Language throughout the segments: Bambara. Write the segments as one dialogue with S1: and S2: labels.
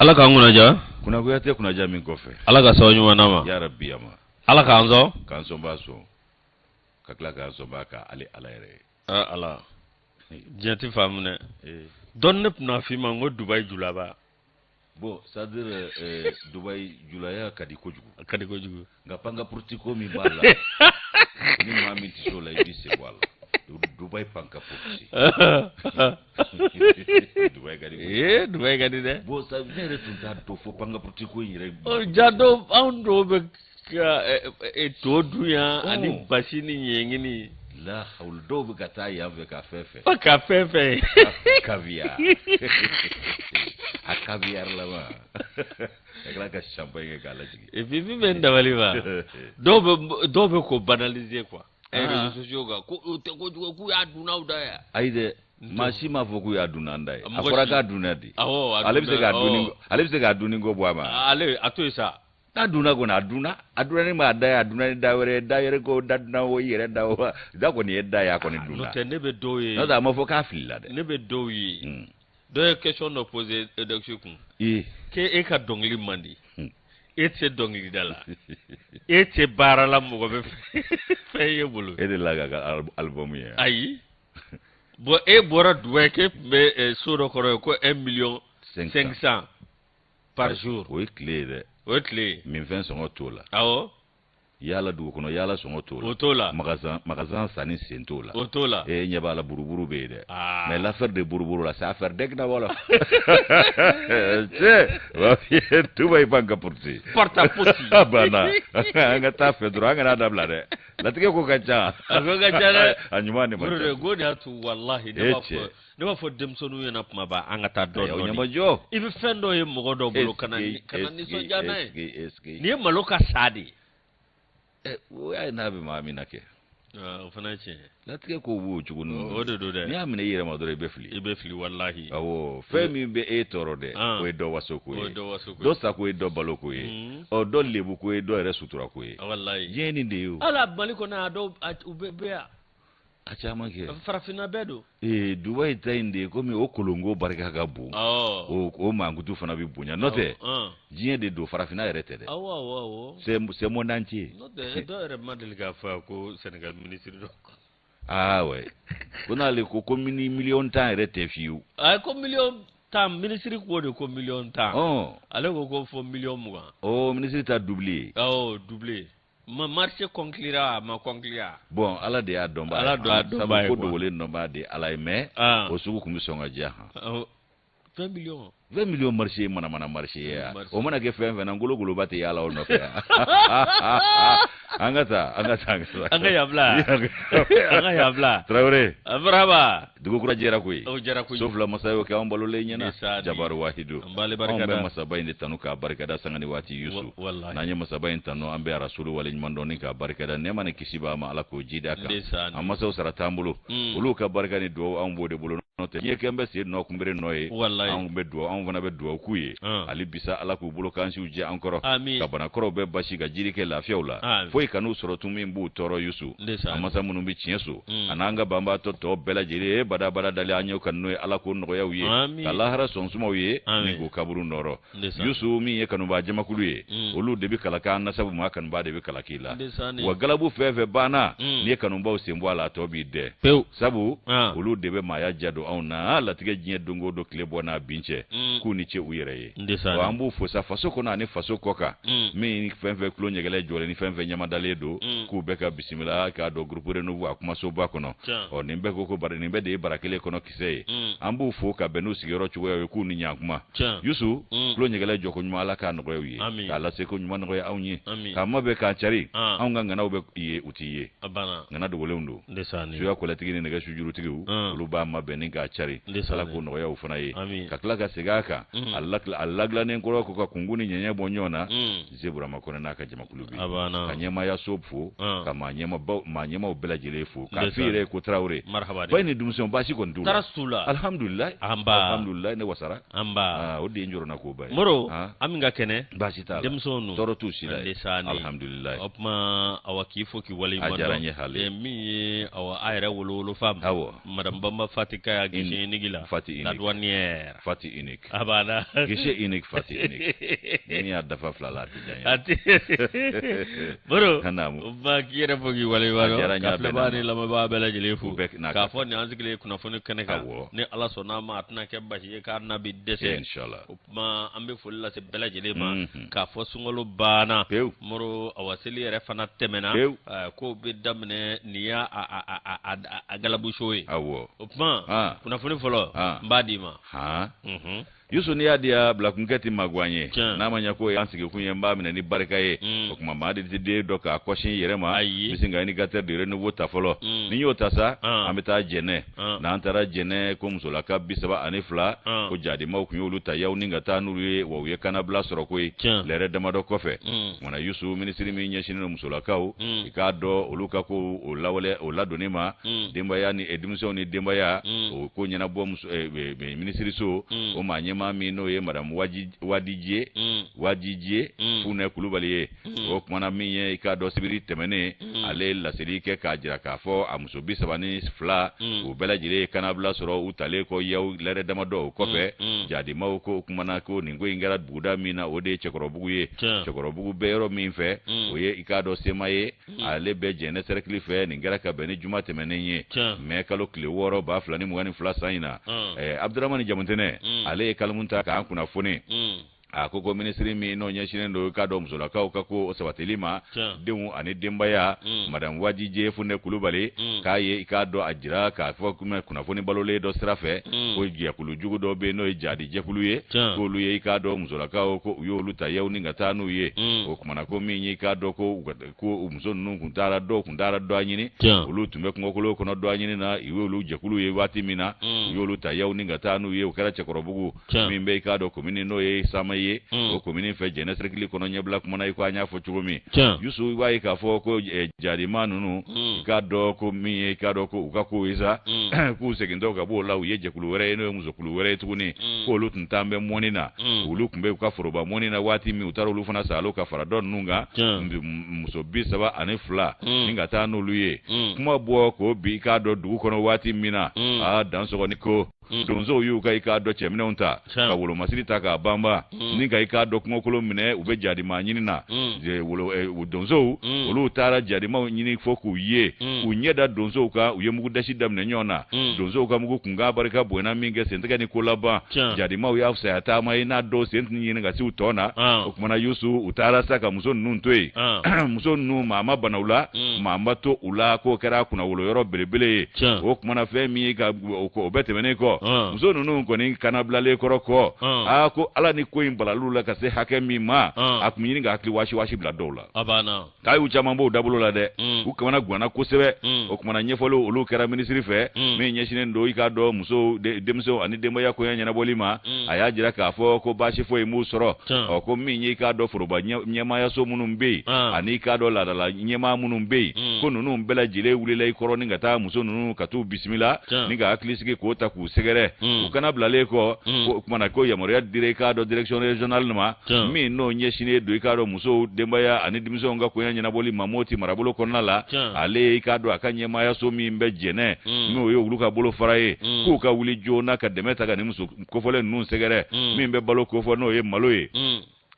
S1: Ala k'an kunnaja.
S2: Kunnagoya tɛ kunnaja min kɔfɛ.
S1: Ala ka sababu ɲuman d'an ma.
S2: Ya rabi ama.
S1: Ala k'an sɔn.
S2: K'an sɔnbaa sɔn. Ka tila k'an sɔnbaa ka ale Ala yɛrɛ ye.
S1: Aa Ala. Diɲɛ tɛ faamu dɛ. Dɔnni ne tun n'a f'i ma n ko Dubayi julaba.
S2: Bon, c'est à dire Dubayi julaya ka di kojugu.
S1: A ka di kojugu.
S2: Nka pankapuruti ko min b'a la. Ni maa min tɛ se o la i b'i sen bɔ a la. Dubayi pankapuruti. Dubayi ka di.
S1: Ee Dubayi ka di dɛ.
S2: Bon, ça ne yɛrɛ tun t'a dɔn fo pankapuruti ko in yɛrɛ.
S1: Ɔ ja dɔw anw dɔw bɛ ka to dun yan ani basi ni ɲɛɲini.
S2: La hawla dɔw bɛ ka taa yan fɛ ka fɛn fɛn.
S1: Ka fɛn fɛn.
S2: Caviar. A caviar laban. Ka tila ka champagne kɛ k'a lajigin.
S1: Et puis min bɛ n dabali ban dɔw bɛ k'o banaliser quoi. Réseaux sociaux kan ko o tɛ kojugu k'u y'a dun n'aw da yan.
S2: Ayi dɛ. Maa si m'a fɔ k'u y'a dun n'an da ye. A fɔra k'a dunna de.
S1: Awɔ.
S2: Ale bɛ se k'a dunni ale bɛ se k'a dunni ko bɔ a ma.
S1: Ale a to yen sa.
S2: N'a dunna kɔni a dunna a dunna ni maa da ye a dunna ni da wɛrɛ ye da yɛrɛ ko da dunna o i yɛrɛ da o da kɔni ye da ye a kɔni dunna.
S1: N'o tɛ ne bɛ dɔw ye.
S2: N'o tɛ a ma fɔ k'a filila dɛ.
S1: Ne bɛ dɔw ye. Dɔw ye question dɔ poser Eudoxie kun.
S2: Ee.
S1: K'e e ka dɔnkili man di. E tɛ dɔnkilida la. E tɛ baara la mɔgɔ bɛ fɛn ye bolo.
S2: E de la k'a ka album ye.
S1: Ayi. Bon e bɔra Dubayi k'e tun bɛ so dɔ kɔrɔ yen ko 1 million 500 par jour.
S2: O ye tile ye dɛ.
S1: O ye tile ye.
S2: Minfɛn sɔngɔ t'o la.
S1: Awɔ.
S2: Yaala dugu kɔnɔ yaala sɔngɔ t'o la.
S1: O t'o la.
S2: Magasin sanni sen t'o la.
S1: O t'o la.
S2: E ɲɛ b'a la buruburu bɛ yen dɛ. Mais l'affaire de buruburu la c'est affaire d'Egna wala. Cɛ o b'a f'i ye Dubayi pankapuruti.
S1: Porte à pussy.
S2: A banna an ka taa fɛ dɔrɔn an kana dabila dɛ. Latigɛ ko ka ca.
S1: A ko ka ca dɛ.
S2: A ɲuman de man ca.
S1: Ko de y'a to walahi ne b'a fɔ. Ne b'a fɔ denmisɛnninw ɲɛna kuma bɛɛ an ka taa dɔɔni dɔɔni.
S2: Ɲamajɔ.
S1: I bɛ fɛn dɔ ye mɔgɔ dɔ bolo ka na nisɔndiya n'a ye. Nin ye malo ka sa de ye.
S2: O y'a ye n'a bɛ maa min na kɛ.
S1: O fana ye tiɲɛ ye.
S2: Latigɛ ko b'o cogo ninnu.
S1: O de don dɛ.
S2: N'i y'a minɛ i yɛrɛ ma dɔrɔn i bɛ fili.
S1: I bɛ fili walahi.
S2: Awɔ fɛn min bɛ e tɔɔrɔ dɛ. O ye dɔ waso ko ye.
S1: O ye dɔ waso ko ye.
S2: Dɔ sako ye dɔ balo ko ye. Ɔ dɔ lebu ko ye dɔ yɛrɛ sutura ko ye.
S1: Walahi.
S2: Diɲɛ nin de ye o.
S1: Hali Mali kɔnɔ a dɔw u bɛ yan.
S2: A caman kɛ.
S1: Farafinna bɛɛ don.
S2: Ee Dubayi ta in de ye komi o kolonko barika ka bon.
S1: Awɔ.
S2: O mankutu fana bɛ bonya n'o tɛ. Diɲɛ de don farafinna yɛrɛ tɛ dɛ.
S1: Awɔ awɔ awɔ.
S2: C'est monde entier.
S1: N'o tɛ dɔw yɛrɛ ma deli k'a fɔ ko Sénégal ministre dɔ.
S2: Ah ouais. Ko n'ale ko ko miliyɔn 10 yɛrɛ tɛ fiyewu.
S1: Ayi ko miliyɔn 10 ministre ko de ko miliyɔn 10. Ale ko ko fo miliyɔn 20.
S2: Ɔ ministre ta doublé ye.
S1: Awɔ doublé. Ma marché conclura a ma conclure.
S2: Bon Ala de y'a dɔnbaa ye.
S1: Ala de y'a dɔnbaa ye.
S2: Sabu ko dogolen dɔnbaa de ye Ala ye mais o sugu tun bɛ sɔn ka diya han.
S1: 20 millions.
S2: 20 millions marché ye manamana marché ye ya. O mana kɛ fɛn fɛn na ngologoloba tɛ yaala o nɔfɛ yan. An ka taa an ka taa an ka taa.
S1: An ka yan bila. An ka yan bila.
S2: Tarawele.
S1: Marhaba.
S2: Dugu kura jɛra koyi.
S1: O jɛra koyi.
S2: So fila masa y'o kɛ anw balolen ɲɛna. Jabaru wahidu.
S1: An b'ale barika da.
S2: Anw bɛ masaba in de tanu k'a barikada sanga ni waati Yusu.
S1: Walahi.
S2: N'an ye masaba in tanu an bɛ Arasulu waleɲuman dɔn ni k'a barikada nɛɛma ni kisi b'a ma Ala k'o jidi a kan. An masaw sara t'an bolo. Olu ka barika ni duwawu anw b'o de bolo. N'o tɛ diɲɛ kɛn bɛ sen nɔ kunbere nɔ ye.
S1: Walahi.
S2: Anw bɛ duwawu anw fana bɛ duwawu k'u ye. Hali bisa Ala k'u bolo kansiw jɛ an kɔrɔ.
S1: Amin.
S2: Ka banakɔrɔw bɛɛ basi ka jiri kɛ lafiyaw la.
S1: Amin.
S2: Foyi kan'u sɔrɔ tun min b'u tɔɔrɔ Yusu. An masa minnu bɛ tiɲɛ so. An'an ka banbaatɔ tɔ bɛɛ lajɛlen ye badabada dali an y'o kanu n'o ye Ala k'o nɔgɔya u ye.
S1: Amin.
S2: Ka lahara sɔn sumaw ye.
S1: Amin.
S2: Ni k'u kaburu nɔrɔ.
S1: Ndesan.
S2: Yusu min ye kanubaa jamakulu ye. Olu de bɛ kala k'an nasabu maa kanubaa de bɛ kala k'i la.
S1: Ndesan.
S2: Wa galabu fɛn fɛn banna. N'i ye kanubaw sen bɔ a la a tɔ b'i dɛ.
S1: Pewu.
S2: Sabu olu de bɛ maaya ja don anw na latigɛ diɲɛ don o don tile bɔ n'a bin cɛ. K'u ni ce u yɛrɛ ye.
S1: Ndesan.
S2: Wa an b'u fo sa faso kɔnɔ ani faso kɔ kan. Min fɛn fɛn tulo ɲɛgɛlɛ jɔlen ni fɛn fɛn ɲamadalen don. K'u bɛɛ ka bisimila k'a dɔn groupe Renouveau a kumasoba kɔnɔ. Ɔ nin bɛɛ ko ko bari nin bɛɛ de ye bara kelen kɔnɔ kisɛ ye. An b'u fo ka bɛn n'u sigiyɔrɔ cogoya ye k'u ni ɲankuma. Yusu tulo ɲɛgɛlɛ jɔko ɲuman Ala k'a nɔgɔya u ye. K'a lase ko ɲuman nɔgɔya anw ye. K'a mabɛn k'a cari. Anw ka ŋanaw bɛ ye u t'i ye. Ŋana dogolenw don. Suya kɔlɛtigi ni nɛgɛ sujurutigiw olu b'a mabɛn ni k'a cari. Ala k'o nɔgɔya u fana ye. Ka tila ka segin a kan. A ladilannen kɔrɔ ko ka kunkun ni ɲɛɲɛ bɔ ɲɔgɔn na. Ze Burama Kɔnɛ n'a ka jamakulu bi. Ka ɲɛmaayaso fo. Ka maa ɲɛmaaw bɛɛ lajɛlen fo. K'a f'i yɛrɛ ye ko Tarawele. Ba ni denmisɛnw baasi kɔni t'u la.
S1: Tɔɔrɔ t'u la.
S2: Alhamdulilayi.
S1: Anba.
S2: Alhamdulilayi ne wasara.
S1: Anba.
S2: O de ye n jɔrɔna koba ye.
S1: Moro an min ka kɛnɛ.
S2: Baasi t'a la.
S1: Denmisɛnw ninnu.
S2: Tɔɔrɔ t'u si la ye. Alhamdulilayi.
S1: O tuma awa k'i fo k'i waleɲuman dɔn.
S2: A diyara n ye hali.
S1: Min ye awa a yɛrɛ wolowolofa.
S2: Awɔ.
S1: Madame Bamba Fati Kaya. guichet unique la.
S2: Fati unique.
S1: La douanière.
S2: Fati unique.
S1: A banna.
S2: Guichet unique, Fati unique. Ni y'a dafa fila la, a tɛ diya
S1: n ye. A tɛ. Moro.
S2: Naamu.
S1: Ba k'i yɛrɛ fo k'i waleɲuman
S2: A diyara
S1: dɔn.
S2: n ye,
S1: Ka
S2: a bɛnna
S1: filɛbaa
S2: ma.
S1: ni lamɛnbaa bɛɛ lajɛlen fo.
S2: U bɛɛ n'a
S1: K'a
S2: ka
S1: fɔ nin an sigilen kunnafoni kɛnɛ kan.
S2: Awɔ.
S1: Ni Ala sɔnna a ma, a tɛna kɛ basi ye k'a na bi dɛsɛ.
S2: Inshallah.
S1: O tuma an bɛ foli lase bɛɛ lajɛlen ma. K'a fɔ sunkalo banna.
S2: Pewu.
S1: Moro, awa seli yɛrɛ fana tɛmɛna.
S2: Pewu.
S1: Kow bɛ daminɛ nin y'a a galabuso ye.
S2: Awɔ.
S1: O tuma kunnafoni fɔlɔ n b'a d'i ma.
S2: Han. Yusu, n'i y'a di ya bilakunkɛ tɛ maguwan ye. N'a ma ɲɛ ko y'an sigikun ye, n b'a minɛ ni barika ye. O tuma maa de tɛ den dɔ k'a kɔsin i yɛrɛ ma.
S1: Ayi.
S2: N bɛ sin ka indicateur de renouveau ta fɔlɔ. Ni n y'o ta sa, an bɛ taa Jɛnɛ. N'an taara Jɛnɛ, ko musolaka 32, ko jadimaw tun y'olu ta yaw ni ka taa n'olu ye, wa u ye kannabila sɔrɔ koyi lɛrɛ damadɔ kɔfɛ. Kumana Yusu, minisiri min ɲɛsinnen don musolakaw, i k'a dɔn olu ka ko o lawale o ladonni ma, denbaya ni denmisɛnw ni denbaya, o ko ɲɛnabɔ muso minisiriso, o maa ɲɛmaa min n'o ye madame Wadije Wadije Funɛ Kulubali ye. O kumana min ye, i k'a dɔn sibiri tɛmɛnen, ale ye laseli kɛ k'a jira k'a fɔ a muso 32, u bɛɛ lajɛlen ye kannabila sɔrɔ u talen kɔ yaw lɛrɛ damadɔ o kɔfɛ. Jadimaw ko kumana ko nin ko in kɛra buguda min na, o de ye Cɛkɔrɔbugu ye. Cɛkɔrɔbugu bɛ yɔrɔ min fɛ, o ye i k'a dɔn Sema ye, ale bɛ Jɛnɛ sɛrɛkili fɛ. Nin kɛra ka bɛn ni juma tɛmɛnen ye, mɛ kalo tile 6 2022 san in na. Abudramani Jamutɛnɛ, ale ye kalimu ta k'an kunnafoni. A ko minisiri min n'o ɲɛsinnen don i k'a dɔn musolakaw ka ko sabatili ma, denw ani denbaya, madame Wajije Funɛ Kulubali, k'a ye i k'a dɔn a jira k'a fɔ kunnafoni balolen dɔ sira fɛ, ko jɛkulu jugu dɔ bɛ yen n'o ye jadi jɛkulu ye, k'olu ye i k'a dɔn musolakaw ko u y'olu ta yaw ni ka taa n'u ye. O kumana ko min ye i k'a dɔn ko muso ninnu kun taara, dɔw kun taara dɔ ɲini, olu tun bɛ kungokolo kɔnɔ dɔ ɲini na, u y'olu jɛkulu ye waati min na, u y'olu ta yaw ni ka taa n'u ye. O kɛra Cɛkɔrɔbugu min bɛ i k'a dɔn komini n'o ye Sama ye, o komini fɛ Jɛnɛ sɛrɛkili kɔnɔ. Ɲɛbila kumana i ko an y'a fɔ cogo min. Yusu, i b'a ye k'a fɔ ko jadima ninnu, i k'a dɔn ko min ye i k'a dɔn ko u ka ko ye sa, k'u segintɔ ka b'o la, u ye jɛkulu wɛrɛ ye n'o ye musokulu wɛrɛ ye tuguni, k'olu tun taa bɛ mɔni na, olu tun bɛ u ka foroba mɔni na waati min, u taara olu fana salo ka fara dɔ ninnu kan, muso 32, ni ka taa n'olu ye. Kuma bɔ k'o bi i k'a dɔn dugu kɔnɔ waati min na, aa dansɔgɔni ko donsow y'u ka i k'a dɔn cɛminɛw ta ka wolomasiri ta k'a banba ni ka i k'a dɔn kungokolo minɛ, u bɛ jadima ɲini na. Donsow olu taara jadimaw ɲini fo k'u ye, k'u ɲɛ da donsow kan, u ye mugudasi daminɛ ɲɔgɔn na. Donsow ka mugu kunkan barika bonyana min kɛ, sentigɛ ni ko laban, jadimaw y'a fisaya taama ye n'a dɔw sen tun ɲini ka se u tɔ na. O kumana Yusu, u taara sa ka muso ninnu to yen. Muso ninnu, maa ma bana u la, maa ma to u la, k'o kɛra kunnawolo yɔrɔ belebele ye. O kumana fɛn min ye ka o bɛɛ tɛmɛnen kɔ, muso ninnu kɔni kanabilalen kɔrɔ kɔ, aa ko Ala ni ko in balal'u la ka se hakɛ min ma, a tun ɲini ka hakili wasi wasi bila dɔw la, k'a y'u caman b'o dabolo la dɛ, u kamana ganna kosɛbɛ. O kumana ɲɛfɔliw olu kɛra minisiri fɛ min ɲɛsinnen don i k'a dɔn musow, denmisɛnw ani denbaya koɲɛ ɲɛnabɔli ma. A y'a jira k'a fɔ ko baasi foyi m'u sɔrɔ. Ɔ ko min ye i k'a dɔn foroba ɲɛmaayaso minnu bɛ yen ani i k'a dɔn laadala ɲɛmaa minnu bɛ yen, ko ninnu bɛɛ lajɛlen wulila i kɔrɔ ni ka taa muso ninnu ka t'u bisimila ni ka hakili sigi k'o ta k'u sɛgɛrɛ. U kana bilalen kɔ, ko kumana ko yamaruya dira i k'a dɔn direction régionale ma min n'o ɲɛsinnen don i k'a dɔn musow, denbaya ani denmisɛnw ka koɲɛ ɲɛnabɔli ma Moti marabolo kɔnɔna la. Ale ye i k'a dɔn a ka ɲɛmaayaso min bɛ Jɛnɛ, n'o ye olu ka bolo fara ye, k'u ka wuli joona ka dɛmɛ ta ka nin muso kofɔlen ninnu sɛgɛrɛ, min bɛ balo kofɔ n'o ye malo ye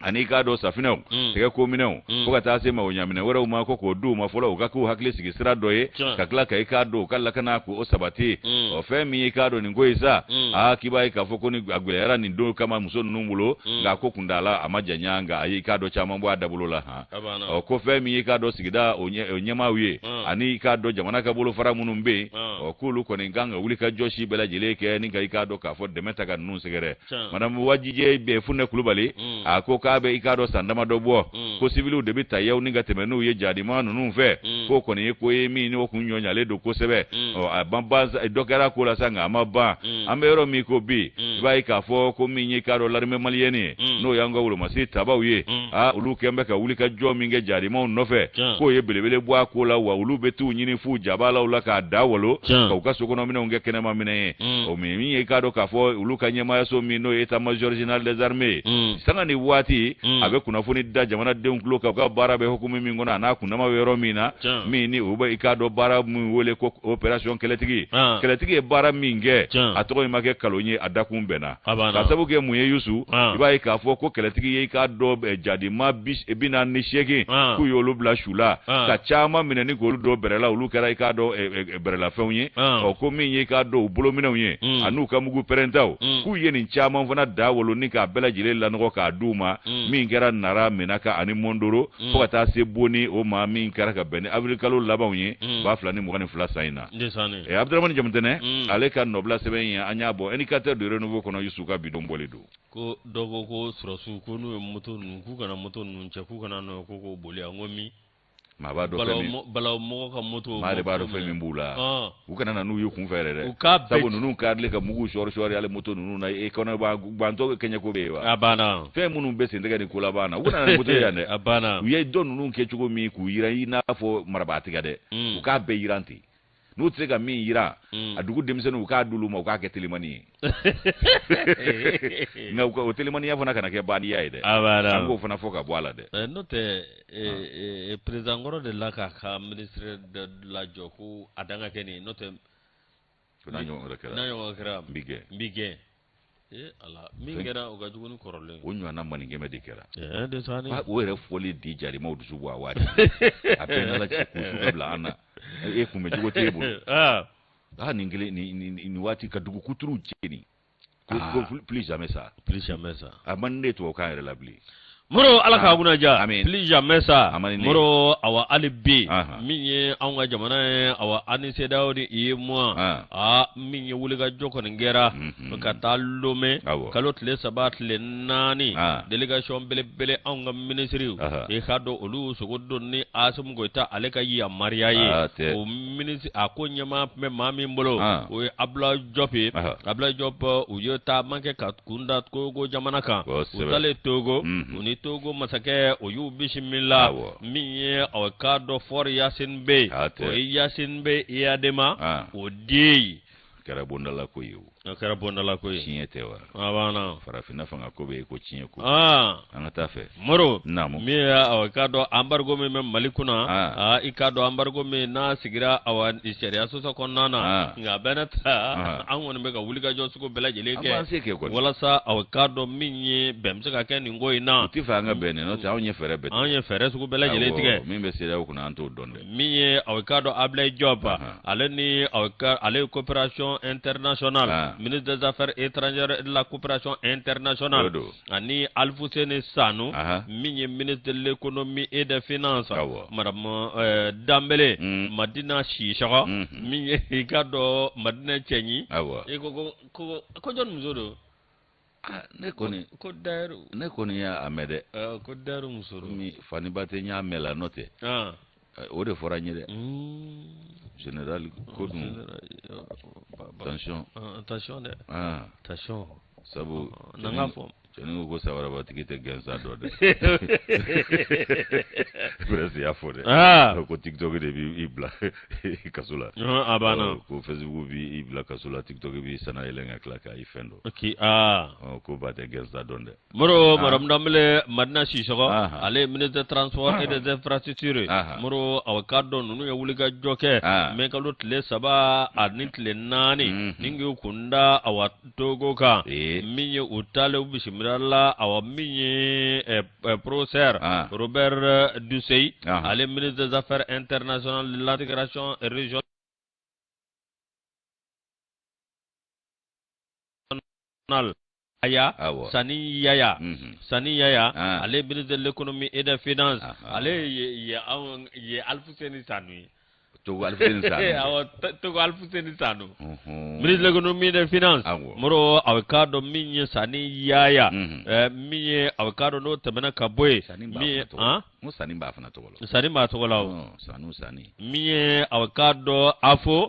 S2: ani i k'a dɔn safinɛw, tɛgɛ kominɛw, fo ka taa se magoɲaminɛ wɛrɛw ma, ko k'o d'u ma fɔlɔ, u ka k'u hakili sigi sira dɔ ye, ka tila ka i k'a dɔn u ka lakana k'o sabati. Ɔ fɛn min ye i k'a dɔn nin ko ye sa, aa k'i b'a ye k'a fɔ ko ni a gɛlɛyara nin don kama muso ninnu bolo, nka ko kuntaala a ma janya, nka a ye i k'a dɔn caman bɔ a dabolo la han. Ɔ ko fɛn min ye i k'a dɔn sigida o ɲɛmaaw ye ani i k'a dɔn jamana ka bolofara minnu bɛ yen, ɔ k'olu kɔni kan ka wuli ka jɔsi bɛɛ lajɛlen kɛ ni ka i k'a dɔn k'a fɔ dɛmɛ ta ka ninnu sɛgɛrɛ. Madame Wajije bɛ Funɛ Kulubali, a ko k'a bɛ i k'a dɔn san damadɔ bɔ, ko sibiliw de bɛ ta yaw ni ka tɛmɛ n'u ye jadima ninnu fɛ, k'o kɔni ye ko ye min n'o kun ɲɔɲalen don kosɛbɛ. Ɔ a ban ban dɔ kɛra ko la sa, nka a ma ban. An bɛ yɔrɔ min ko bi, i b'a ye k'a fɔ ko min ye i k'a dɔn l'armée malienne ye, n'o y'an ka wolomasiri tabaw ye, aa olu kɛn bɛ ka wuli ka jɔ min kɛ jadimaw nɔfɛ, k'o ye belebele bɔ a ko la, wa olu bɛ t'u ɲini f'u jabalaw la k'a da walo ka u ka sokɔnɔminɛnw kɛ kɛnɛma minɛn ye. O min ye i k'a dɔn k'a fɔ olu ka ɲɛmaayaso min n'o ye état major général des armées ye, sanga ni waati waati a bɛ kunnafoni da jamanadenw tulo kan u ka baara bɛ hukumu min kɔnɔ a n'a kundama bɛ yɔrɔ min na min ni u bɛ i k'a dɔn baara min wele ko opération kɛlɛtigi kɛlɛtigi ye baara min kɛ a tɔgɔ in ma kɛ kalon ye a dakun bɛnna ka sabu kɛ mun ye Yusu i b'a ye k'a fɔ ko kɛlɛtigi ye i k'a dɔn jadima 48 k'u y'olu bila su la ka caman minɛ ni k'olu don bɛrɛ la olu kɛra i k'a dɔn bɛrɛlafɛnw ye ɔ ko min ye i k'a dɔn u bolominɛnw ye an'u ka mugu pɛrɛntaw k'u ye nin caman fana da wolo ni k'a bɛɛ lajɛlen lanɔgɔ k'a d'u ma min kɛra Nara Menaka ani Mondoro fo ka taa se Boni o ma min kɛra ka bɛn ni avril kalo labanw ye 2022 san in na Abdramani Jamutɛnɛ ale ka nɔbila sɛbɛn in an y'a bɔ Indicateur du Renouveau kɔnɔ Yusu ka bidon bɔli don
S1: ko dɔ ko ko sɔrɔsiw ko n'u ye moto ninnu k'u kana moto ninnu cɛ k'u kana n'o ko k'o boli an ko min
S2: maa b'a dɔn fɛn min
S1: balawu mɔgɔ ka moto
S2: maa de b'a dɔn fɛn min b'u la u kana na n'u ye kunfɛ yɛrɛ dɛ sabu ninnu karilen ka mugu sɔɔri sɔɔri hali moto ninnu na e kɔnɔ b'a gbantɔ kɛɲɛ ko bɛ yen wa
S1: a banna
S2: fɛn minnu bɛ sentigɛ ni kolabana na u kana na ni moto ye yan dɛ
S1: a banna
S2: u ye dɔ ninnu kɛ cogo min k'u yiran i n'a fɔ marabaa tigɛ dɛ u k'a bɛɛ yiran ten n'u tɛ se ka min yiran a dugu denmisɛnninw u k'a d'olu ma u k'a kɛ telimani ye nka o telimaniya fana kana kɛ bandiya ye dɛ an k'o fana fɔ ka bɔ a la dɛ
S1: n'o tɛ président kɔrɔ de la k'a ka ministre lajɔ ko a dan ka kɛ nin n'o tɛ
S2: n'a ɲɔgɔn wɛrɛ kɛra
S1: n'a ɲɔgɔn kɛra
S2: n b'i gɛn
S1: n b'i gɛn ala min kɛra o ka jugu ni kɔrɔlen
S2: o ɲɔgɔnna maninkɛmɛ de kɛra o yɛrɛ fɔli di jarimaw dusu bɔ a waati a bɛɛ n'ala cɛ k'u su ka bila an na e kunbɛ cogo t'e bolo aa nin kelen nin waati ka dugu kuturuw jeni ko plus jamais ça
S1: plus jamais ça
S2: a man ne tubabukan yɛrɛ la bilen
S1: Moro ala k'a kunna diya plus jamais ça Moro awa hali bi min ye anw ka jamana ye awa an ni CEDEAO ni UEMOA aa min ye wulikajɔ kɔni kɛra ka taa Lomé kalo tile 3 tile 4 délégation belebele anw ka minisiriw i k'a dɔn olu sogo don ni Asimi Goyita ale ka yamaruya ye o minisiri a ko ɲɛmaa tun bɛ maa min bolo o ye Abdoulaye Diop ye Abdoulaye Diop u ye taama kɛ ka kunda Togo jamana kan u taalen Togo u ni Togo masakɛ o y'u bisimila min ye aw k'a dɔn Faure Gnassingbé o ye Gnassingbé Eyadema o den ye
S2: kɛra bondala ko ye o
S1: a kɛra bondala ko ye
S2: tiɲɛ tɛ wa
S1: a banna
S2: farafinna fanga ko bɛ yen ko tiɲɛ ko an ka taa fɛ
S1: Moro
S2: naamu
S1: min ye awa i k'a dɔn embargo min bɛ Mali kunna aa i k'a dɔn embargo min n'a sigira awa sariya sɔsɔ kɔnɔna na nka a bɛɛ n'a ta an kɔni bɛ ka wulikajɔ sugu bɛɛ lajɛlen kɛ walasa aw k'a dɔn min ye bɛn bɛ se ka kɛ nin ko in na
S2: u tɛ fɛ an ka bɛn n'o tɛ anw ye fɛɛrɛ bɛɛ
S1: anw ye fɛɛrɛ sugu bɛɛ lajɛlen tigɛ
S2: min bɛ CEDEAO kunna an t'o dɔn dɛ
S1: min ye aw k'a dɔn Ablaye Diop ale ni aw ka ale ye coopération internationale ministre des affaires étrangères et de la coopération internationale ani Alfousseni Sanou min ye ministre de l'économie et des finances madame Danbele Madina Sissoko min ye i k'a dɔn Madina cɛɲi i ko ko ko jɔn muso don
S2: ne kɔni
S1: ko Dayiru
S2: ne kɔni y'a mɛn dɛ
S1: ko Dayiru muso don
S2: mi Faniba tɛ n y'a mɛn la n'o tɛ o de fɔra n ye dɛ général ko dun tension
S1: tension dɛ tension
S2: sabu
S1: n'an k'a fɔ
S2: cɛnin ko ko sabarabatigi tɛ gɛnsa dɔn dɛ presse y'a fɔ dɛ ko tiktok de b'i bila kaso la
S1: a banna
S2: ko facebook b'i bila kaso la tiktok b'i sanna yɛlɛn ka tila k'i fɛn dɔn
S1: ok
S2: ko ba tɛ gɛnsa dɔn dɛ
S1: Moro madame Danbele Madina Sissoko ale ye ministre des transports et des infrastructures Moro aw k'a dɔn ninnu ye wulikajɔ kɛ mai kalo tile 3 ani tile 4 ni k'u kun da awa Togo kan min ye u taalen u bisimila la awa min ye professeur Robert Dussey ale ministre des affaires internationales de l'intégration régionale Aya Sani Yaya Sani Yaya ale ministre de l'économie et des finances ale ye ye Alfousseni Sanou ye
S2: Togo Alfousseni Sanou
S1: awɔ Togo Alfousseni Sanou ministre de l'économie et des finances Moro aw k'a dɔn min ye Sani Yaya min ye aw k'a dɔn n'o tɛmɛna ka bɔ yen min ye
S2: N ko sanni b'a fana tɔgɔ
S1: la. Sanni b'a tɔgɔ la o.
S2: Sanu sanni.
S1: Min ye aw k'a dɔn AFO.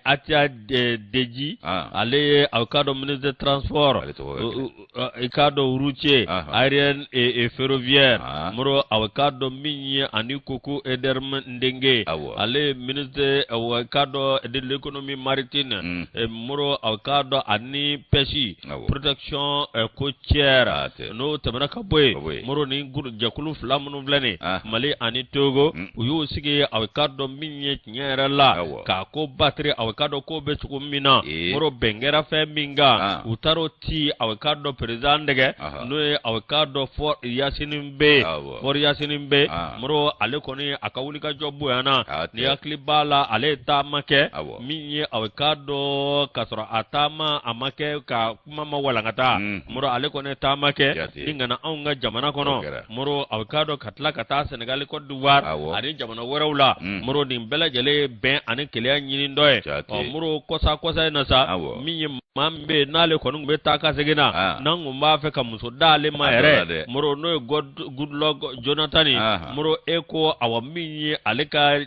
S1: Atia Deji. Ale ye aw k'a dɔn ministre de transport.
S2: Ale tɔgɔ ka gɛlɛn.
S1: I k'a dɔn routier. Aérien et ferroviaire. Moro aw k'a dɔn min ye ani Kokou Edem Ndengue.
S2: Awɔ.
S1: Ale ye ministre aw k'a dɔn de l'économie maritime. Moro aw k'a dɔn ani pêche.
S2: Awɔ.
S1: Protection côtière.
S2: Ah, tɛ.
S1: N'o tɛmɛna ka bɔ yen.
S2: Ka bɔ yen.
S1: Moro ni jɛkulu fila minnu filɛ nin ye.
S2: Ah.
S1: Mali ani Togo. U y'u sigi aw k'a dɔn min ye tiɲɛ yɛrɛ la.
S2: Awɔ.
S1: K'a ko batiri aw k'a dɔn ko bɛ cogo min na.
S2: Ee.
S1: Moro bɛn kɛra fɛn min kan.
S2: Ah.
S1: U taar'o ci aw k'a dɔn président dɛgɛ.
S2: Aha.
S1: N'o ye aw k'a dɔn Faure Gnassingbé.
S2: Awɔ.
S1: Faure Gnassingbé.
S2: Ah.
S1: Moro ale kɔni a ka wulikajɔ bonyana.
S2: Ah, tɛ.
S1: N'i hakili b'a la ale ye taama kɛ.
S2: Awɔ.
S1: Min ye aw k'a dɔn k'a sɔrɔ a taama a ma kɛ ka kuma ma walankata. Moro ale kɔni ye taama kɛ.
S2: Jate.
S1: Ni ka na anw ka jamana
S2: O
S1: kɔnɔ.
S2: kɛra.
S1: Moro aw k'a dɔn ka tila ka taa Senegali Côte d'Ivoire.
S2: Awɔ.
S1: Ani jamana wɛrɛw la. Moro nin bɛɛ lajɛlen ye bɛn ani kelenya ɲini dɔ ye.
S2: Jate.
S1: Ɔ Moro kɔsa kɔsa in na sa.
S2: Awɔ.
S1: Min ye maa min bɛ yen n'ale kɔni tun bɛ taa ka segin na.
S2: Ah.
S1: N'an tun b'a fɛ ka muso d'ale ma
S2: A dɔ la
S1: yɛrɛ.
S2: dɛ.
S1: Moro n'o ye Goodluck Jonathan ye.
S2: Aha.
S1: Moro e ko awa min ye ale ka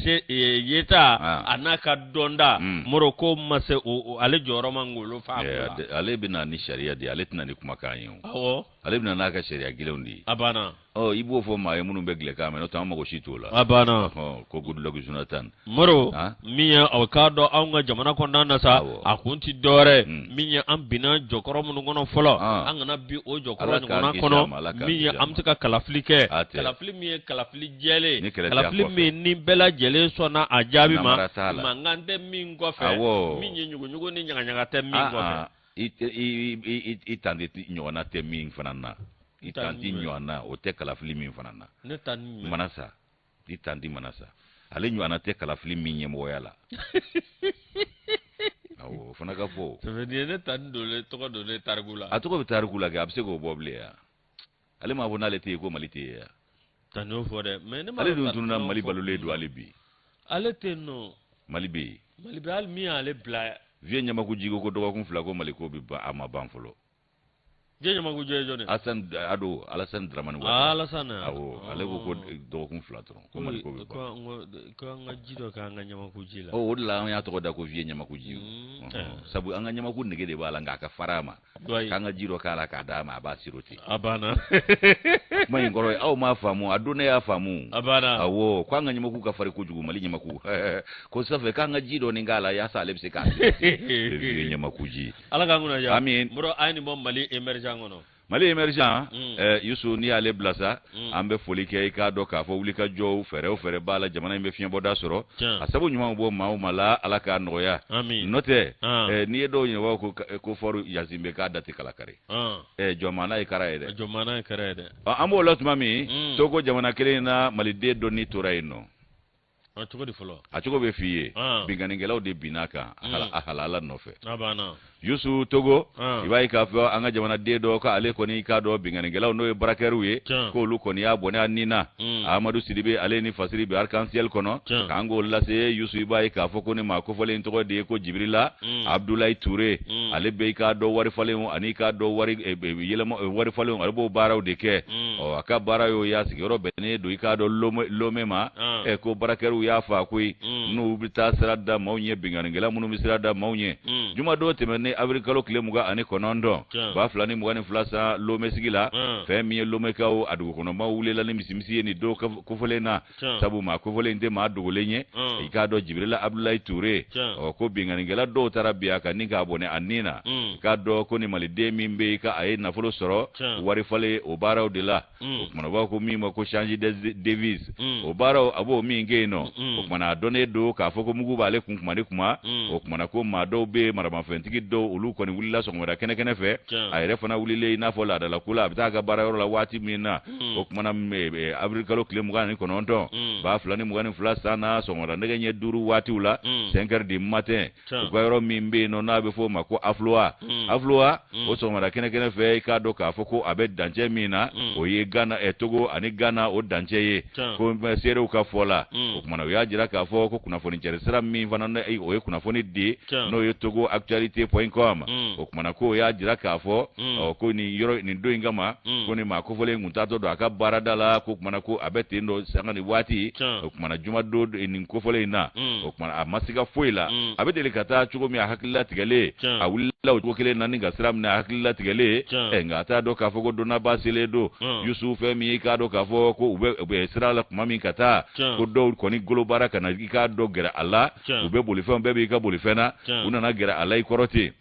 S1: se yeta
S2: Ah.
S1: a n'a ka dɔnda. Moro ko ma se o ale jɔyɔrɔ ma ngolo fa.
S2: Ale bɛna ni sariya de ye, ale tɛna ni kumakan ye o.
S1: Awɔ.
S2: Ale bɛna n'a ka sariya gɛlɛnw de ye.
S1: A banna.
S2: Ɔ i b'o fɔ maa ye minnu bɛ gilɛkan mɛn, n'o tɛ an mago si t'o la.
S1: A banna.
S2: Ko Goodluck Jonathan.
S1: Moro
S2: Ah.
S1: min ye aw k'a dɔn anw ka jamana kɔnɔna na sa
S2: Awɔ.
S1: a kun tɛ dɔwɛrɛ min ye an binna jɔkɔrɔ minnu kɔnɔ fɔlɔ
S2: Ah.
S1: an kana bin o jɔkɔrɔ
S2: Ala k'an
S1: ɲɔgɔnna
S2: kisi
S1: kɔnɔ
S2: a ma, Ala k'an
S1: min ye
S2: kisi a
S1: an bɛ
S2: ma.
S1: se ka kalafili kɛ
S2: A tɛ.
S1: kalafili min ye kalafili jɛlen
S2: Ni kɛlɛ tɛ a
S1: kalafili
S2: kɔfɛ.
S1: min ni bɛɛ lajɛlen sɔnna a jaabi ma
S2: Namara t'a la.
S1: mankan tɛ min kɔfɛ
S2: Awɔ.
S1: min ye ɲuguɲugu ni ɲagaɲaga tɛ min
S2: Ah,
S1: kɔfɛ
S2: ah. I tɛ- i i i i tanti ɲɔgɔnna tɛ min fana na. I
S1: N tanti
S2: tanti ɲɔgɔnna o tɛ kalafili min fana na.
S1: Ne tanti jumɛn?
S2: Manasa. I tanti Manasa. Ale ɲɔgɔnna tɛ kalafili min ɲɛmɔgɔya la. Awɔ, o fana ka fɔ.
S1: Ça veut dire ne tanti donnen tɔgɔ donnen tariku la.
S2: A tɔgɔ bɛ tariku la kɛ, a bɛ se k'o bɔ bilen ya. Ale m'a fɔ n'ale tɛ yen ko Mali tɛ yen ya.
S1: Tanti y'o fɔ dɛ mais ne m'a
S2: Ale
S1: dɔn
S2: dun
S1: tanti
S2: tununna
S1: y'o
S2: Mali
S1: fɔ.
S2: balolen don hali bi.
S1: Ale tɛ yen nɔ.
S2: Mali bɛ yen.
S1: Mali bɛ hali min y'ale bila.
S2: Vieux Ɲamaku Jiko ko dɔgɔkun 2 ko Mali ko bɛ ban, a ma ban fɔlɔ.
S1: Vieux Ɲamaku Jiko ye jɔn ye?
S2: Asan Ado Alassane Dramane
S1: Ah,
S2: Ouattara.
S1: Alassane.
S2: Awɔ, ale ko ko dɔgɔkun 2 dɔrɔn ko Mali ko bɛ ban.
S1: Ko an ka ji dɔ k'an ka ɲamaku ji la.
S2: Ɔ o de la an y'a tɔgɔ da ko Vieux Ɲamaku ji. Sabu an ka ɲamaku nege de b'a la nka a ka fara a ma. K'an ka ji dɔ k'a la k'a d'a ma a b'a sirote.
S1: A banna.
S2: Kuma in kɔrɔ ye aw m'a faamu a don ne y'a faamu.
S1: A banna.
S2: Awɔ, k'an ka ɲamaku ka farin kojugu Mali ɲamaku. Ko sanfɛ k'an ka ji dɔɔni k'a la yaasa ale bɛ se k'a sirote. Vieux Ɲamaku ji.
S1: Ala k'an kunna diya.
S2: Amin.
S1: Moro a ye nin bɔ Mali émergent kɔnɔ.
S2: Mali émergent Yusu n'i y'ale bila sa an bɛ foli kɛ i k'a dɔn k'a fɔ wulikajɔw fɛɛrɛ o fɛɛrɛ b'a la jamana in bɛ fiɲɛbɔda sɔrɔ a sabu ɲumanw bɔ maa o maa la Ala k'a nɔgɔya n'o tɛ n'i ye dɔw ɲininka ko ko Faure Gnassingbé k'a da tɛ kalakari jɔnmaana ye kara ye dɛ
S1: jɔnmaana ye kara ye dɛ
S2: an b'o la tuma min Togo jamana kelen in na maliden dɔ ni tora yen nɔ
S1: a cogo di fɔlɔ
S2: a cogo bɛ f'i ye binkannikɛlaw de binna a kan a halala nɔfɛ
S1: a banna
S2: Yusu Togo i b'a ye k'a fɔ an ka jamanaden dɔ k'ale kɔni k'a dɔn binkannikɛlaw n'o ye braqueurs ye k'olu kɔni y'a bɔnɛ a nin na Amadu Sidibe ale ni Fasiri bɛ arc-en-ciel kɔnɔ k'an k'o lase Yusu i b'a ye k'a fɔ ko ni maa kofɔlen tɔgɔ de ye ko Jibirila Abdulayi Ture ale bɛ i k'a dɔn wari falenw ani k'a dɔn wari yɛlɛma wari falenw ale b'o baaraw de kɛ ɔ a ka baara y'o ye a sigiyɔrɔ bɛnnen don i k'a dɔn Lome ma ko braqueurs y'a faa koyi n'u bɛ taa sira da maaw ɲɛ binkannikɛla minnu bɛ sira da maaw ɲɛ jumadon tɛmɛnen avril kalo tile 29 2022 san Lome sigi la fɛn min ye Lomekaw a dugukɔnɔmaw wulila ni misimisi ye nin don kofɔlen na sabu maa kofɔlen tɛ maa dogolen ye i k'a dɔn Jibirila Abdulayi Ture ɔ ko binkannikɛla dɔw taara bin a kan ni k'a bɔnɛ a nin na i k'a dɔn ko ni maliden min bɛ yen k'a ye nafolo sɔrɔ wari falen o baaraw de la o kumana u b'a ko min ma ko change de devise o baaraw a b'o min kɛ yen nɔ o kumana a dɔnnen don k'a fɔ ko mugu b'ale kun kuma ni kuma o kumana ko maa dɔw bɛ yen maramafɛntigi dɔw olu kɔni wulila sɔgɔmada kɛnɛ kɛnɛ fɛ a yɛrɛ fana wulilen i n'a fɔ laadalako la a bɛ taa a ka baarayɔrɔ la waati min na o kumana avril kalo tile 29 2022 san na sɔgɔmada nɛgɛ ɲɛ 5 waatiw la 5 heures du matin u ka yɔrɔ min bɛ yen nɔ n'a bɛ fɔ o ma ko Afloa Afloa o sɔgɔmada kɛnɛ kɛnɛ fɛ i k'a dɔn k'a fɔ ko a bɛ dancɛ min na o ye Ghana Togo ani Ghana o dancɛ ye ko seerew ka fɔ la o kumana u y'a jira k'a fɔ ko kunnafoni cɛri sira min fana o ye kunnafoni di n'o ye Togo actualité point point com. O kumana ko y'a jira k'a fɔ ɔ ko nin yɔrɔ nin don in kama, ko nin maa kofɔlen kun taatɔ don a ka baarada la, ko kumana ko a bɛ ten dɔ sanga ni waati. O kumana juma don nin kofɔlen in na, o kumana a ma siga foyi la, a bɛ deli ka taa cogo min, a hakili latigɛlen, a wulila o cogo kelen na ni ka sira minɛ a hakili latigɛlen. Ɛ nka a t'a dɔn k'a fɔ ko donnaba selen don. Yusu, fɛn min i k'a dɔn k'a fɔ ko u bɛ sira la tuma min ka taa, ko dɔw kɔni golobara ka na i k'a dɔn gɛrɛ a la. U bɛ bolifɛnw, bɛɛ b'i ka bolifɛn na, u nana gɛrɛ a la i kɔrɔ ten.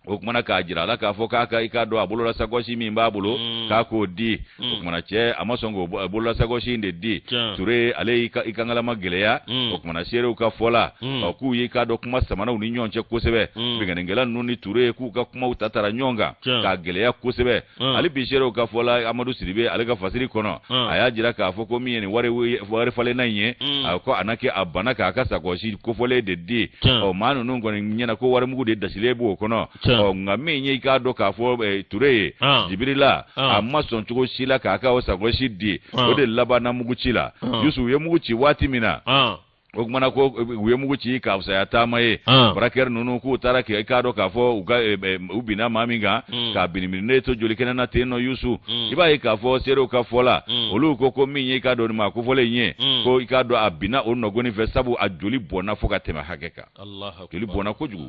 S2: O kumana k'a jira a la k'a fɔ k'a ka i k'a dɔn a bolola sakɔsi min b'a bolo, k'a k'o di. O kumana cɛ a ma sɔn k'o bolola sakɔsi in de di. Ture ale y'i i kangalama gɛlɛya. O kumana seerew ka fɔ la, ɔ k'u y'i k'a dɔn kuma samanaw ni ɲɔgɔn cɛ kosɛbɛ. Binkannikɛla ninnu ni Ture k'u ka kumaw ta tara ɲɔgɔn kan k'a gɛlɛya kosɛbɛ. Hali bi seerew ka fɔ la, Amadu Sidibe ale ka fasiri kɔnɔ, a y'a jira k'a fɔ ko min ye nin wari falenna in ye, a ko a na kɛ a banna k'a ka sakɔsi kofɔlen de di. Ɔ maa ninnu kɔni ɲɛna ko warimugu de dasilen b'o kɔnɔ. Ɔ nka min ye i k'a dɔn k'a fɔ Ture ye, Jibirila, a ma sɔn cogo si la k'a ka o sakɔsi di. O de labanna mugu ci la. Yusu, u ye mugu ci waati min na, o kumana ko u ye mugu ci k'a fisaya taama ye. Braqueur ninnu k'u taara kɛ i k'a dɔn k'a fɔ u ka u binna maa min kan, k'a binibininen to joli kɛnɛ na ten nɔ. Yusu, i b'a ye k'a fɔ seerew ka fɔ la, olu ko min ye i k'a dɔn nin maa kofɔlen in ye, ko i k'a dɔn a binna o nɔgɔni fɛ, sabu a joli bɔnna fo ka tɛmɛ hakɛ kan, joli bɔnna kojugu.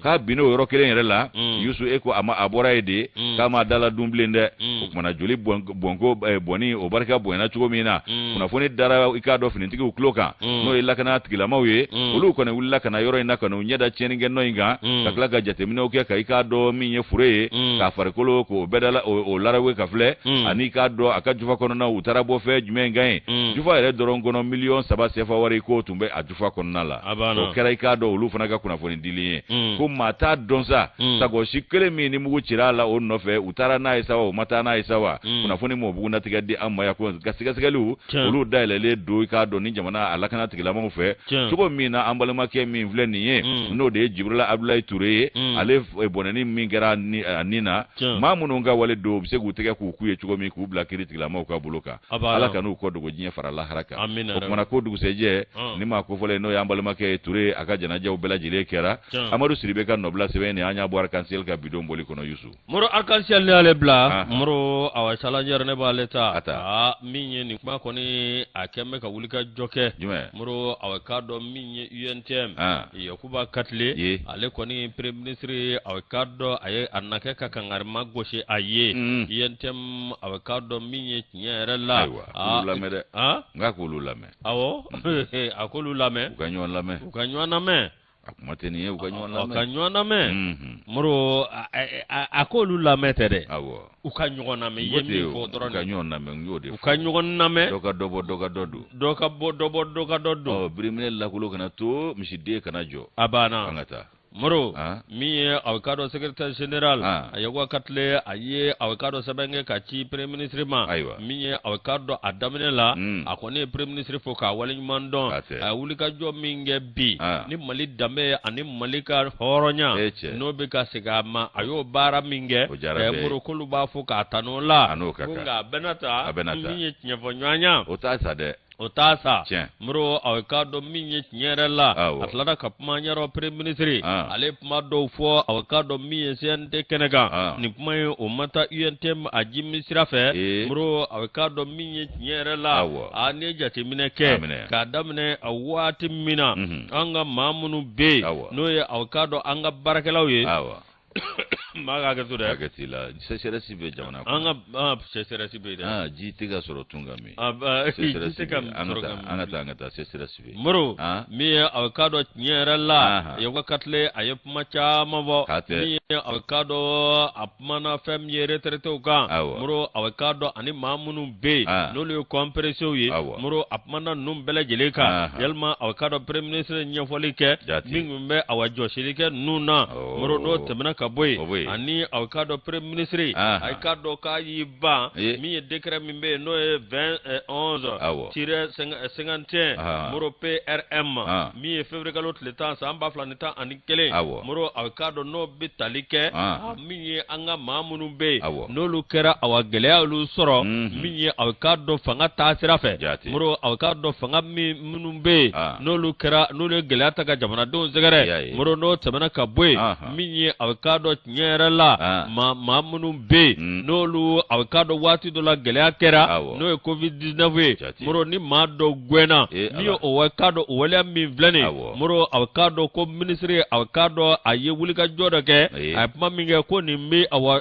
S2: K'a binna o yɔrɔ kelen yɛrɛ la. Yusu, e ko a ma a bɔra yen de, k'a ma da la dun bilen dɛ. O kumana joli bɔnko bɔnni o barika bonyana cogo min na, kunnafoni dara i k'a dɔn finitigiw tulo kan, n'o ye lakana tigilamaw ye. Olu kɔni wulila ka na yɔrɔ in na ka n'u ɲɛ da tiɲɛnikɛ nɔ in kan, ka tila ka jateminɛw kɛ ka i k'a dɔn min ye fure ye, k'a farikolo k'o bɛɛ da o larawe ka filɛ, ani i k'a dɔn a ka jufa kɔnɔna u taara bɔ fɛn jumɛn kan ye. Jufa yɛrɛ dɔrɔn kɔnɔ, miliyɔn 3 sefa wari k'o tun bɛ a jufa kɔnɔna la. O kɛra i k'a dɔn olu fana ka kunnafoni dili ye, ko maa t'a dɔn sa, sakɔsi kelen min ni mugu cira a la o nɔfɛ, u taara n'a ye sa wa, u ma taa n'a ye sa wa, kunnafoni m'o bugunnatigɛ di an ma yan. Ko nka sɛgɛsɛgɛliw olu dayɛlɛlen don i k'a dɔn ni jamana a lakana tigilamaw fɛ, cogo min na an balimakɛ min filɛ nin ye, n'o de ye Jibirila Abudulayi Ture ye, ale bɔnɛni min kɛra a nin na, maa minnu ka wale don, u bɛ se k'u tɛgɛ k'u k'u ye cogo min k'u bila kiri tigilamaw ka bolo kan. Ala ka n'u kɔ dogo diɲɛ fara lahara kan. O kumana ko dugusɛjɛ, ni maa kofɔlen n'o y'an balimakɛ ye Ture, a ka janajaw bɛɛ lajɛlen kɛra. Amadu Sidibe ka nɔbila sɛbɛn nin, an y'a bɔ Arc-en-Ciel ka bidon bɔli kɔnɔ, Yusu.
S1: Moro, Arc-en-Ciel ne y'ale bila. Moro, awa Challenger ne b'ale ta. Aa, min ye nin kuma kɔni, a kɛn bɛ ka wuli ka jɔ kɛ. Moro, awa k'a dɔn min ye UNTM, Yakuba Katile, ale kɔni premier ministre, awa k'a dɔn a ye a na kɛ ka kangarima gosi a ye. UNTM, awa k'a dɔn min ye tiɲɛ yɛrɛ la.
S2: Ayiwa, k'olu lamɛn dɛ. N k'a k'olu lamɛn.
S1: Awɔ, a k'olu lamɛn.
S2: U ka ɲɔgɔn lamɛn.
S1: U ka ɲɔgɔn lamɛn.
S2: A kuma tɛ nin ye, u ka ɲɔgɔn lamɛn.
S1: Ka ɲɔgɔn lamɛn. Moro, a k'olu lamɛn tɛ dɛ. U ka ɲɔgɔn lamɛn. I ye min fɔ dɔrɔn.
S2: U ka ɲɔgɔn lamɛn, n y'o de fɔ.
S1: U ka ɲɔgɔn lamɛn.
S2: Dɔ ka dɔ bɔ, dɔ ka dɔ don.
S1: Dɔ ka bɔ dɔ bɔ, dɔ ka dɔ don.
S2: Ɔ biriminɛ lakolo kana to, misiden kana jɔ.
S1: A banna.
S2: An ka taa.
S1: Moro, min ye aw k'a dɔn secrétaire général a Yakuba Katile, a ye aw k'a dɔn sɛbɛn kɛ ka ci premier ministre ma. Min ye aw k'a dɔn a daminɛ la, a kɔni ye premier ministre fo k'a waleɲuman dɔn. A ye wulikajɔ min kɛ bi ni Mali danbe ani Mali ka hɔrɔnya n'o bɛ ka segin a ma, a y'o baara min kɛ. Moro, k'olu b'a fo k'a tanu o la. Ko nka a bɛna ta min ye tiɲɛfɔɲɔgɔnya,
S2: o t'a sa dɛ.
S1: O t'a sa. Moro, aw k'a dɔn min ye tiɲɛ yɛrɛ la, a tilala ka kuma ɲɛrɔ premier ministre, ale ye kuma dɔw fɔ aw k'a dɔn min ye CNT kɛnɛ kan. Nin kuma in, o ma taa UNTM a jimi sira fɛ. Moro, aw k'a dɔn min ye tiɲɛ yɛrɛ la, a n'i ye jateminɛ kɛ k'a daminɛ a waati min na, an ka maa minnu bɛ yen, n'o ye aw k'a dɔn an ka baarakɛlaw ye, maa ka hakɛ to dɛ.
S2: Hakɛ t'i la, sécheresse bɛ jamana
S1: kɔnɔ. An ka sécheresse bɛ yen dɛ.
S2: Ah, ji tɛ ka sɔrɔ tun ka min.
S1: Ji tɛ ka
S2: sɔrɔ ka min. An ka taa, an ka taa, sécheresse bɛ
S1: yen. Moro, min ye aw k'a dɔn tiɲɛ yɛrɛ la, Yakuba Katile a ye kuma caman fɔ. Min ye aw k'a dɔn a kumana fɛn min ye retraitéw kan. Moro, aw k'a dɔn ani maa minnu bɛ yen n'olu ye compressés ye. Moro, a kumana ninnu bɛɛ lajɛlen kan. Yalima aw k'a dɔn premier ministre ye ɲɛfɔli kɛ min tun bɛ awa jɔsili kɛ ninnu na. Moro, n'o tɛmɛna. ka bɔ yen, ani aw k'a dɔn premier ministre, a k'a dɔn k'a y'i ban min ye décret min bɛ yen n'o ye 20 11 tiret 51 moro PRM, min ye février kalo tile 10 san 2011, moro aw k'a dɔn n'o bɛ tali kɛ min ye an ka maa minnu bɛ yen n'olu kɛra awa gɛlɛya olu sɔrɔ, min ye aw k'a dɔn fanga taasira fɛ, moro aw k'a dɔn fanga minnu bɛ yen n'olu kɛra n'olu ye gɛlɛya ta ka jamanadenw sɛgɛrɛ, moro n'o tɛmɛna ka bɔ yen, min ye aw k'a dɔn tiɲɛ yɛrɛ la maa minnu bɛ yen n'olu aw k'a dɔn waati dɔ la gɛlɛya kɛra n'o ye covid 19 ye, moro ni maa dɔ gɛnna, min ye o k'a dɔn o waleya min filɛ nin ye, moro aw k'a dɔn ko minisiri aw k'a dɔn a ye wulikajɔ dɔ kɛ, a ye kuma min kɛ ko nin bɛ awa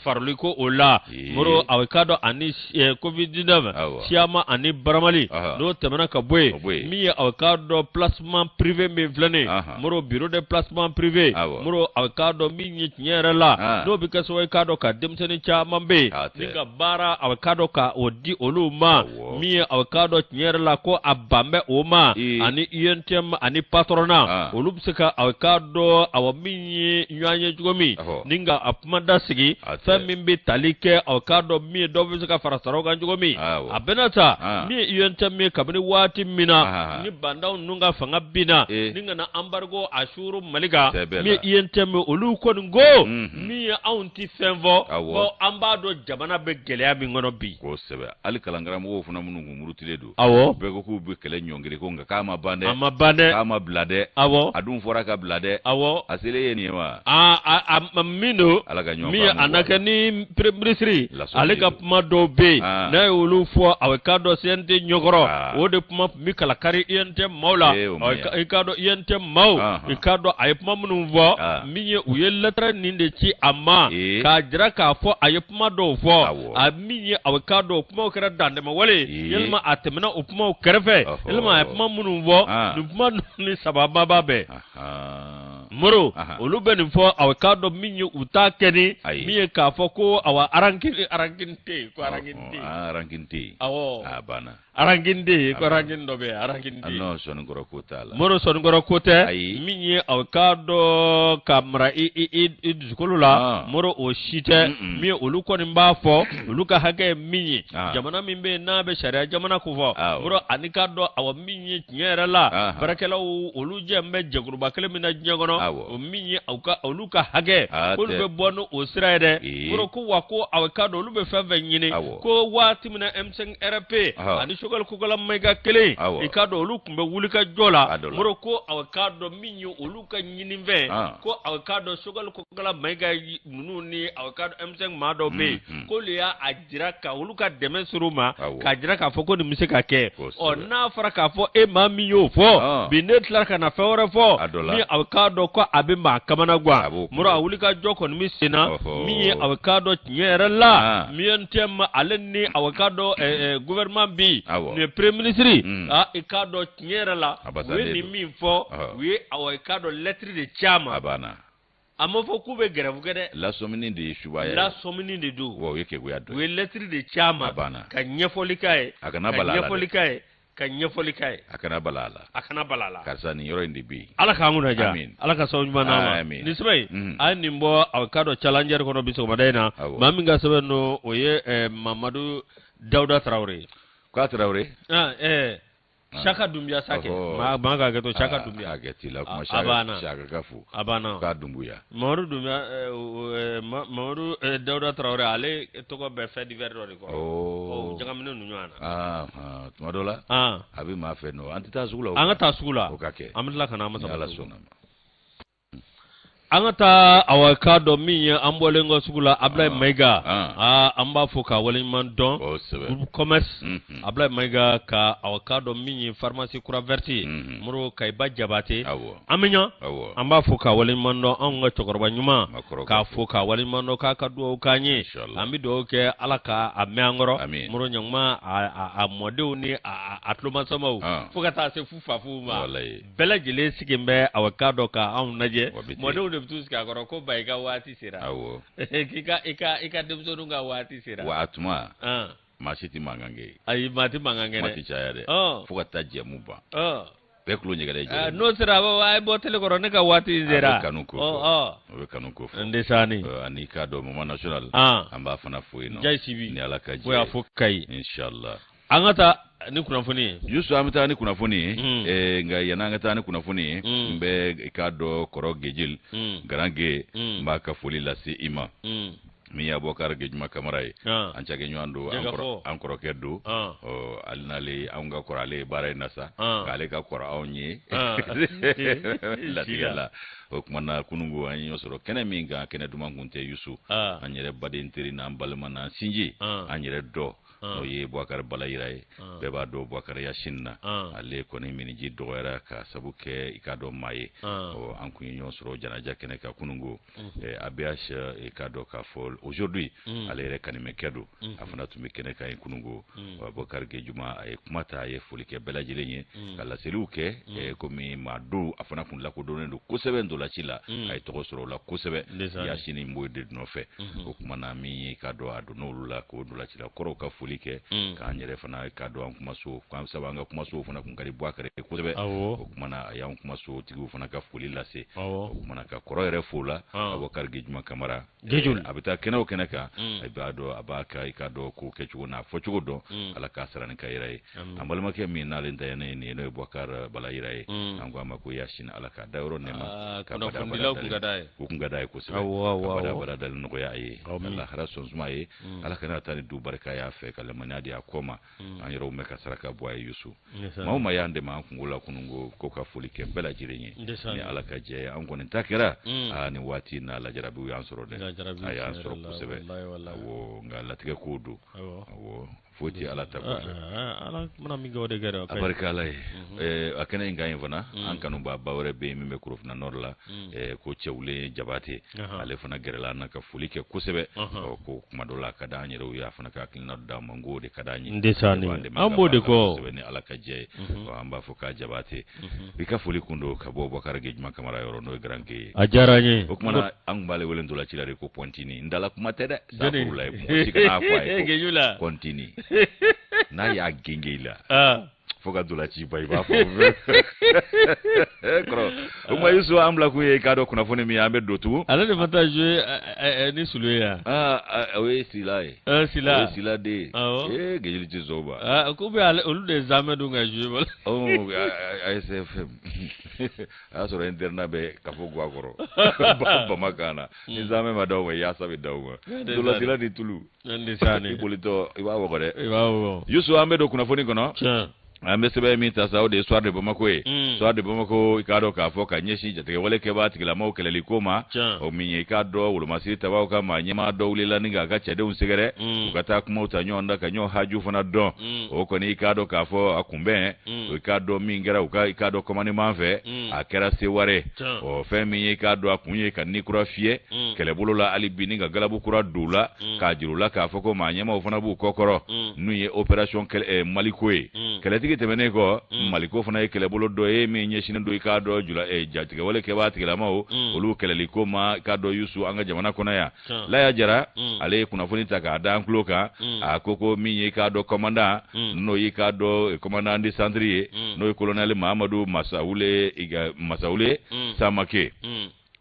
S1: farali ko o la, moro aw k'a dɔn ani covid 19 siyama ani baramali, n'o tɛmɛna ka bɔ yen, min ye aw k'a dɔn placement privé min filɛ nin ye, moro bureau de placement privé, moro aw k'a dɔn min ye tiɲɛ yɛrɛ la n'o bɛ kɛ sababu ye k'a dɔn ka denmisɛnnin caman bɛ yen ni ka baara aw k'a dɔn ka o di olu ma, min ye aw k'a dɔn tiɲɛ yɛrɛ la ko a ban bɛ o ma, ani UNTM ani patronat olu bɛ se ka aw k'a dɔn awa min ye ɲɔgɔn ye cogo min ni ka a kuma da sigi fɛn min bɛ tali kɛ aw k'a dɔn min ye dɔ bɛ se ka fara saraw kan cogo min, a bɛna ta min ye UNTM ye kabini waati min na ni Ba Ndaw ninnu ka fanga binna ni ka na embargo a suuru Mali kan, min ye UNTM olu kɔni ko min ye anw tɛ fɛn fɔ, bon an b'a dɔn jamana bɛ gɛlɛya min kɔnɔ bi.
S2: Kosɛbɛ, hali kalankaramɔgɔw fana minnu kun murutilen don,
S1: awɔ,
S2: bɛɛ ko k'u bɛ kɛlɛ ɲɔngiri ko nka k'a ma ban dɛ,
S1: a ma ban dɛ,
S2: k'a ma bila dɛ,
S1: awɔ,
S2: a dun fɔra ka bila dɛ,
S1: awɔ,
S2: a selen ye nin ye wa?
S1: Aa, a min don,
S2: Ala ka ɲɔgɔn
S1: min ye a na kɛ ni premier ministre ale ka kuma dɔw bɛ yen n'a ye olu fɔ a k'a dɔn CNT ɲɛkɔrɔ, o de kuma tun bɛ kalakari UNTM maaw la, i k'a dɔn UNTM maaw, i k'a dɔn a ye kuma minnu fɔ, min ye u ye lɛtɛrɛ nin de ci a ma k'a jira k'a fɔ a ye kuma dɔw fɔ, a min ye a k'a dɔn o kumaw kɛra dantɛmɛwale ye, yalima a tɛmɛna o kumaw kɛrɛfɛ, yalima a ye kuma minnu fɔ nin kuma ninnu ni sababa bɛɛ. Moro olu bɛ nin fɔ a k'a dɔn min ye u t'a kɛ ni min ye k'a fɔ ko awa rancune rancune tɛ yen, ko rancune tɛ
S2: yen, rancune tɛ yen,
S1: awɔ,
S2: a banna,
S1: rancune tɛ yen, ko rancune dɔ bɛ yen, rancune tɛ yen,
S2: non, sɔnnikɔrɔ ko t'a la,
S1: Moro sɔnnikɔrɔ ko tɛ, min ye a k'a dɔn ka mara i i i dusukolo la, Moro o si tɛ, min ye olu kɔni b'a fɔ olu ka hakɛ ye min ye, jamana min bɛ yen n'a bɛ sariya jamana ko fɔ, Moro ani k'a dɔn awa min ye tiɲɛ yɛrɛ la baarakɛlaw olu jɛ bɛ jɛkuruba kelen min na diɲɛ kɔnɔ, o min ye olu ka hakɛ k'olu bɛ bɔ ni o sira ye dɛ, Moro ko wa ko aw k'a dɔn olu bɛ fɛn fɛn ɲini ko waati min na M5 RP ani Choguel Kokalla Maïga kelen, i k'a dɔn olu tun bɛ wuli ka jɔ la, Moro ko aw k'a dɔn min ye olu ka ɲinifɛn ko aw k'a dɔn Choguel Kokalla Maïga ninnu ni aw k'a dɔn M5 maa dɔw bɛ yen k'olu y'a jira ka olu ka dɛmɛ sɔrɔ u ma k'a jira k'a fɔ ko nin bɛ se ka kɛ. Ɔ n'a fɔra k'a fɔ e maa min y'o fɔ bi ne tilara ka na fɛn wɛrɛ fɔ min aw k'a dɔn ko a bɛ maa kamana gan, Moro a wuli ka jɔ kɔni bɛ sen na, min ye aw k'a dɔn tiɲɛ yɛrɛ la UNTM ale ni aw k'a dɔn gouvernement bi nin ye premier ministre, i k'a dɔn tiɲɛ yɛrɛ la u ye nin min fɔ u ye aw k'a dɔn lɛtiri de ci a ma. A ma fɔ k'u bɛ grève kɛ dɛ.
S2: Lasɔmini de ye subaya ye.
S1: Lasɔmini de don.
S2: Wa o ye keguya dɔ
S1: ye. U ye lɛtiri de ci a ma.
S2: A banna.
S1: Ka ɲɛfɔli k'a ye.
S2: A kana bala a la dɛ.
S1: Ka ɲɛfɔli k'a ye. Ka ɲɛfɔli k'a ye.
S2: A kana bala a la.
S1: A kana bala a la.
S2: Karisa nin yɔrɔ in de bɛ yen.
S1: Ala k'an kunna diya.
S2: Amin.
S1: Ala ka sababu ɲuman d'an ma.
S2: Amin.
S1: Nin sɛbɛn in. A ye nin bɔ a k'a dɔn Challenger kɔnɔ bi sɔgɔmada in na.
S2: Awɔ.
S1: Maa min ka sɛbɛn don o ye Mamadu Dawuda Tarawele ye.
S2: K'a Tarawele.
S1: Ɛɛ. Saka Dunbiya sa kɛ maa ka hakɛ to Saka Dunbiya
S2: hakɛ t'i la kuma
S1: a banna
S2: Saka ka fo
S1: a banna
S2: k'a Dunbuya
S1: Mamadu Dunbiya Mamadu Dawuda Tarawele ale tɔgɔ bɛ fait divers dɔ de kɔrɔ o ɲagaminen don ɲɔgɔn
S2: na tuma dɔ la a bɛ maa fɛ nɔ an tɛ taa sugu la
S1: an ka taa sugu la
S2: o ka kɛ
S1: an bɛ tila ka na an ma
S2: ni Ala sɔnna ma.
S1: An ka taa awa k'a dɔn min ye an bɔlen kɔ sugu la Abulayi Mayiga aa an b'a fo k'a waleɲuman dɔn groupe commerce Abulayi Mayiga ka awa k'a dɔn min ye pharmacie Croix Verte ye Moro Kayiba Jabate an bɛ ɲa an b'a fo k'a waleɲuman dɔn anw ka cɛkɔrɔba ɲuman k'a fo k'a waleɲuman dɔn k'a ka dugawu k'an ye an bɛ dugawu kɛ Ala ka a mɛn an kɔrɔ Moro ɲankuma a mɔdenw ni a tulomasamaw fo ka taa se fu fafuw ma. Bɛɛ lajɛlen sigilen bɛ awa k'a dɔn ka anw lajɛ mɔdenw de bɛ t'u sigi a kɔrɔ ko ba i ka waati sera k'i ka i ka i ka denmisɛnninw ka waati sera
S2: wa a tuma maa si tɛ mankan kɛ
S1: ayi maa tɛ mankan kɛ
S2: dɛ kuma tɛ caya dɛ fo ka taa jɛmu ban Bɛɛ tulo ɲɛgɛlɛ jɔ.
S1: N'o sera a b'a ye bɔ télé kɔrɔ, ne ka waati in sera.
S2: A bɛ kanu ko fɔ, o bɛ kanu ko fɔ.
S1: N tɛ sani.
S2: Ani k'a dɔn moment national, an b'a fana fo yen nɔ.
S1: Jayi Sibi.
S2: Ni Ala ka jɛ.
S1: Fo y'a fo Kayi.
S2: Inshallah.
S1: An ka taa ni kunnafoni ye.
S2: Yusu, an bɛ taa ni kunnafoni ye, nka yanni an ka taa ni kunnafoni ye, n bɛ i k'a dɔn kɔrɔ Gejil Garange, n b'a ka foli lase i ma. Min ye Abubakar Gejuma Kamara ye, an cakɛɲɔgɔn don, an kɔrɔkɛ don. Ɔ, hali n'ale anw ka kɔrɔ ale ye baara in na sa, nka ale ka kɔrɔ anw ye latigɛ la. O tuma na kununko an ye ɲɔgɔn sɔrɔ kɛnɛ min kan, kɛnɛ duman kun tɛ, Yusu, an yɛrɛ baden teri n'an balima n'an sinji, an yɛrɛ dɔ, n'o ye Bubakari Balayira ye. Bɛɛ b'a dɔn Bubakari Yasini na, ale kɔni miniji dɔgɔyara ka sabu kɛ i k'a dɔn maa ye. Ɔ, an kun ye ɲɔgɔn sɔrɔ janaja kɛnɛ kan kununko. ABH, i k'a dɔn k'a fɔ aujourd'hui ale yɛrɛ kanimɛkɛ don, a fana tun bɛ kɛnɛ kan yen kununko. Abubakar Gejuma a ye kuma ta, a ye foli kɛ bɛɛ lajɛlen ye, ka laseliw kɛ komi maa dɔw a fana kun lakodɔnnen don kosɛbɛ ntolaci la, a ye tɔgɔ sɔrɔ o la kosɛbɛ Yasini Mboye de nɔfɛ. O tuma na min ye k'a dɔn a donn'olu la k'o ntolacila kɔrɔw ka foli kɛ, k'an yɛrɛ fana k'a dɔn an kumaso, sabu an ka kumaso fana kun ka di Bubakari ye kosɛbɛ. O tuma na a y'an kumaso tigiw fana ka foli lase. O tuma na ka kɔrɔ yɛrɛ fo la, Abubakar Gejuma Kamara, a bɛ taa kɛnɛ o kɛnɛ kan, a b'a dɔn a b'a ka i k'a dɔn ko kɛcogo n'a fɔcogo dɔn. Ala k'a sara ni ka yɛrɛ ye. An balimakɛ min n'ale ta ye ne ye nin ye, n'o ye Bubakar Balayira ye, an ko a ma ko Yasini, Ala k'a dayɔrɔ nɛɛma,
S1: ka kunnafonidilaw kun ka d'a ye.
S2: O kun ka d'a ye kosɛbɛ, ka bada bada dali nɔgɔya a ye, ka lahara sɔn suma ye. Ala kana taa ni du barika y'a fɛ, ka limaniya di a kɔ ma. An yɛrɛw mɛn ka saraka bɔ a ye. Yusu, maa o maa y'an dɛmɛ an kungo la kununko, ko ka foli kɛ bɛɛ lajɛlen ye ni Ala ka jɛ ye. An kɔni ta kɛra aa nin waati in na, lajarabiw y'an sɔrɔ dɛ, a y'an sɔrɔ kosɛbɛ. Awɔ, nka latigɛ kow don. Awɔ, foyi tɛ Ala ta kɔfɛ.
S1: Ala mana min kɛ, o de kɛra.
S2: A barika Ala ye. A kɛnɛ in kan yen fana, an kanuba ba wɛrɛ bɛ yen min bɛ Korofina Nord la, ko Cɛwulen Jabate, ale fana gɛrɛla an na ka foli kɛ kosɛbɛ. Ɔ, ko kuma dɔ la a ka d'an yɛrɛw ye, a fana ka hakilina d'an ma, n k'o de ka d'an ye.
S1: N tɛ sa ni an b'o de kɔ.
S2: Kosɛbɛ, ni Ala ka jɛ ye. Ɔ, an b'a fɔ k'a Jabate, i ka foli kun don ka bɔ Bubakari Gejuma Kamara yɔrɔ, n'o ye Garanke ye.
S1: A diyara n ye.
S2: O kuma na an tun b'ale wele ntolaci la de ko Pɔntini. N dala kuma tɛ dɛ, safurula ye, mɔgɔ si kana fɔ a ye ko Kɔntini, n'a y'a genge i la fo ka dolaci ba, i b'a fɔ kɔrɔ. O kuma, Yusu, an bila kun ye i k'a dɔn kunnafoni min ye, an bɛ don tugun.
S1: Ale de ma taa jouer ni Sulu ye yan.
S2: O ye Sila ye.
S1: Sila.
S2: O ye Sila den ye. Ee, Gejili tɛ sɔn o
S1: ma. Ko bɛ olu de ye zamɛ dun ka jouer.
S2: Ɔ, ASFM, a y'a sɔrɔ internat bɛ Kafo Guwakɔrɔ Bamakan na. Ni zamɛ ma d'aw ma, yaasa bɛ d'aw ma. Dolacila ni tulu. I bolitɔ i b'a wɔgɔ dɛ.
S1: I b'a wɔgɔ.
S2: Yusu, an bɛ don kunnafoni kɔnɔ. An bɛ sɛbɛn min ta sa, o de ye Soir de Bamako ye. Soir de Bamako, i k'a dɔn k'a fɔ ka ɲɛsin jatigɛwale kɛbaa tigilamaw kɛlɛli ko ma, o min ye i k'a dɔn wolomasiri tabaw ka maa ɲɛmaa dɔ wulila ni k'a ka cɛdenw sɛgɛrɛ, u ka taa kumaw ta ɲɔgɔn da ka ɲɔgɔn haju fana dɔn. O kɔni, i k'a dɔn k'a fɔ a kunbɛn, o i k'a dɔn min kɛra u ka i k'a dɔn commandement fɛ, a kɛra Seware. Ɔ, fɛn min ye i k'a dɔn a kun ye ka ni kura fiyɛ kɛlɛbolo la hali bi, ni ka galabu kura don u la, k'a jira u la k'a fɔ ko maa ɲɛmaaw fana b'u kɔkɔrɔ, n'u ye opération Maliko ye. Kɛlɛtigi tɛmɛnen kɔ, Maliko fana ye kɛlɛbolo dɔ ye min ɲɛsinnen don i k'a dɔn jula jatigɛwale kɛbaa tigilamaw, olu kɛlɛli ko ma, i k'a dɔn, Yusu, an ka jamana kɔnɔ yan. Laya Jara, ale ye kunnafoni ta k'a da an tulo kan. A ko ko min ye i k'a dɔn commandant, n'o y'i k'a dɔn commandant de centre ye, n'o ye colonel Mahamadu Masawule Masawule Samake,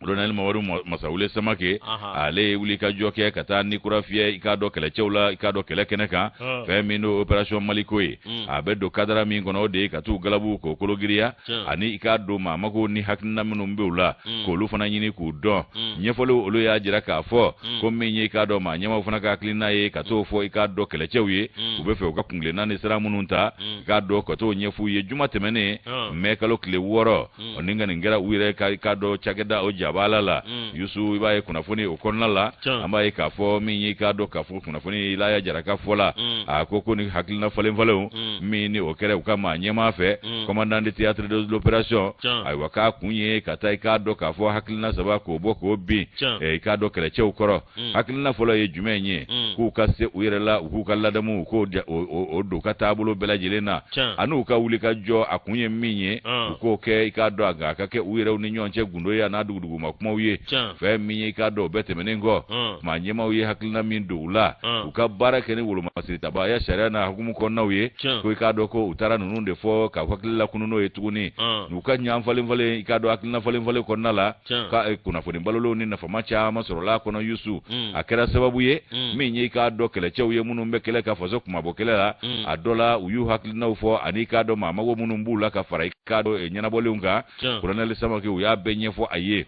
S2: colonel Mamadu Masawule Samake, ale ye wuli ka jɔ kɛ ka taa ni kura fiyɛ i k'a dɔn kɛlɛcɛw la, i k'a dɔn kɛlɛ kɛnɛ kan. Fɛn min don opération Maliko ye, a bɛ don cadre min kɔnɔ, o de ye ka t'u galabu k'o kologiriya, ani i k'a dɔn maa mako ni hakilina minnu bɛ u la, k'olu fana ɲini k'u dɔn. Ɲɛfɔliw olu y'a jira k'a fɔ ko min ye i k'a dɔn maa ɲɛmaaw fana ka hakilina ye ka t'o fɔ i k'a dɔn kɛlɛcɛw ye, u bɛ fɛ u ka kuntilenna ni sira minnu ta, i k'a dɔn ka t'o ɲɛf'u ye juma tɛmɛnen, mɛ kalo tile 6, ni ka nin kɛra u yɛrɛ ka i k'a dɔn cakɛda o jabala la. Yusu, i b'a ye kunnafoni o kɔnɔna la, an b'a ye k'a fɔ min ye i k'a dɔn k'a fɔ kunnafoni Laya Jara ka fɔ la, a ko ko ni hakilina falen falenw min ni o kɛra u ka maa ɲɛmaa fɛ, commandant de théâtre de l'opération, ayiwa, k'a kun ye ka taa i k'a dɔn k'a fɔ hakilina saba k'o bɔ k'o bin i k'a dɔn kɛlɛcɛw kɔrɔ. Hakilina fɔlɔ ye jumɛn ye? K'u ka se u yɛrɛ la, u k'u ka ladamu, u k'o o don u ka taabolo bɛɛ lajɛlen na, ani u ka wuli ka jɔ, a kun ye min ye, u k'o kɛ. I k'a dɔn, a ka kɛ u yɛrɛw ni ɲɔgɔn cɛ gundo ye, a n'a duguduguma kumaw ye. Fɛn min ye, i k'a dɔn, o bɛɛ tɛmɛnen kɔ, maa ɲɛmaaw ye hakilina min don u la, u ka baara kɛ ni wolomasiritabaya sariya n'a hukumu kɔnɔnaw ye, ko i k'a dɔn ko u taara ninnu de fɔ ka hakili lakunu n'o ye tuguni, n'u ka ɲan falen falen, i k'a dɔn, hakilina falen falen kɔnɔna la, ka kunnafoni balolenw ni nafama caman sɔrɔla a kɔnɔ. Yusu, a kɛra sababu ye min ye, i k'a dɔn, kɛlɛcɛw ye minnu bɛ kɛlɛ ka faso kunmabɔ kɛlɛ la, a dɔ la u y'u hakilinaw fɔ, ani i k'a dɔn maa mago minnu b'u la ka fara, i k'a dɔn, ɲɛnabɔlenw kan. Kolonɛli Samake, u y'a bɛɛ ɲɛfɔ a ye.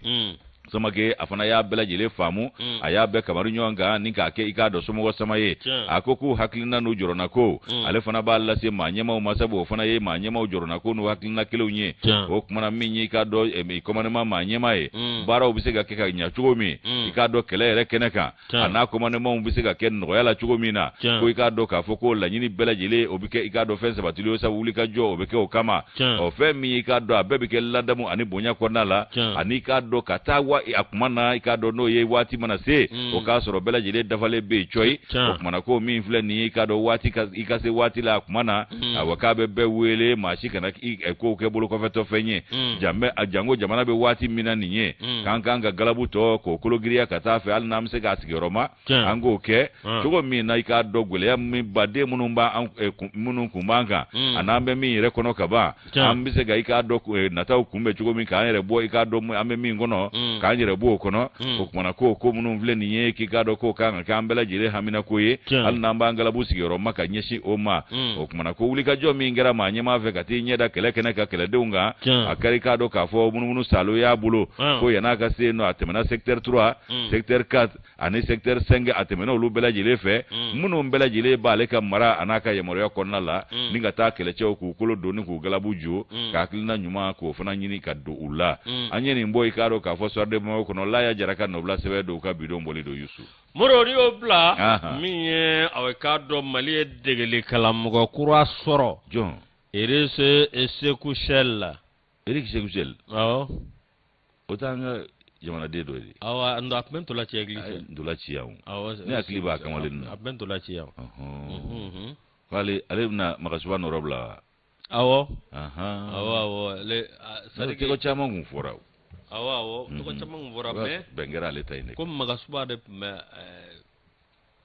S2: Samake, a fana y'a bɛɛ lajɛlen faamu, a y'a bɛɛ kamari ɲɔgɔn kan ni k'a kɛ, i k'a dɔn, somɔgɔ sama ye. A ko k'u hakilina n'u jɔrɔna ko, ale fana b'a lase maa ɲɛmaaw ma, sabu o fana ye maa ɲɛmaaw jɔrɔna ko n'u hakilina kelenw ye. O kumana min ye, i k'a dɔn, commandement maa ɲɛmaa ye, baaraw bɛ se ka kɛ ka ɲɛ cogo min, i k'a dɔn, kɛlɛ yɛrɛ kɛnɛ kan, a n'a commandement bɛ se ka kɛ nɔgɔya la cogo min na, ko i k'a dɔn k'a fɔ ko laɲini bɛɛ lajɛlen, o bɛ kɛ, i k'a dɔn, fɛn sabatilen ye, sabu wuli ka jɔ o bɛ kɛ o kama. Ɔ, fɛn min ye, i k'a dɔn, a bɛɛ bɛ kɛ ladamu ani bonya kɔnɔna la, ani i k'a dɔn ka taa wa a kuma na, i k'a dɔn, n'o ye waati mana se, o k'a sɔrɔ bɛɛ lajɛlen dafalen bɛ yen cɔyi. O kumana ko min filɛ nin ye, i k'a dɔn, waati ka i ka se waati la a kuma na, awa, k'a bɛ bɛɛ wele, maa si kana kow kɛ bolokɔfɛtɔ fɛn ye. Janbɛ jango jamana bɛ waati min na nin ye, k'an kan ka galabu tɔ k'o kologiriya ka taa fɛ, hali n'an bɛ se k'a sigiyɔrɔma, an k'o kɛ cogo min na, i k'a dɔn, gɛlɛya min baden minnu b'an minnu kun b'an kan, a n'an bɛ min yɛrɛ kɔnɔ ka ban, an bɛ se ka, i k'a dɔn, nataw kunbɛn cogo min, k'an yɛrɛ bɔ, i k'a dɔn, an bɛ min kɔnɔ, k'an yɛrɛ bɔ o kɔnɔ. O kumana ko minnu filɛ nin ye, k'i k'a dɔn k'o kan ka kɛ an bɛɛ lajɛlen haminako ye, hali n'an b'an galabu sigiyɔrɔma ka ɲɛsin o ma. O kumana ko wulikajɔ min kɛra maa ɲɛmaa fɛ ka t'i ɲɛ da kɛlɛ kɛnɛ kan, kɛlɛdenw kan, a kɛra, i k'a dɔn k'a fɔ, munumunu salo y'a bolo, ko yann'a ka se yen nɔ, a tɛmɛna secteur 3, secteur 4 ani secteur 5, a tɛmɛna olu bɛɛ lajɛlen fɛ, minnu bɛɛ lajɛlen b'ale ka mara a n'a ka yamaruya kɔnɔna la, ni ka taa kɛlɛcɛw k'u kolo don ni k'u galabu jo, ka hakilina ɲuman k'o fana ɲini ka don u la. An ye nin bɔ, i k'a dɔn k'a fɔ Soir de Bamako kɔnɔ, Laya Jara ka nɔbila sɛbɛn don, u ka bidon bɔli don, Yusu.
S1: Moro, n'i y'o bila min ye, aw k'a dɔn, Mali ye degeli karamɔgɔ kura sɔrɔ.
S2: Jɔn?
S1: Eric Sékou Chelle.
S2: Eric Sékou Chelle?
S1: Awɔ.
S2: O t'an ka jamanaden dɔ ye?
S1: Awɔ, a tun bɛ ntola ci Aigle fɛ.
S2: Ntola ci yan o. Ne hakili b'a kamalen na.
S1: A tun bɛ ntola ci yan.
S2: K'ale ale bɛna Magasuba nɔrɔ bila wa?
S1: Awɔ. Awɔ, ale.
S2: C'est à dire tɔgɔ caman kun fɔra o.
S1: Awɔ, tɔgɔ caman kun fɔra, mais.
S2: Bɛn kɛra ale ta in de.
S1: Ko Magasuba de tun bɛ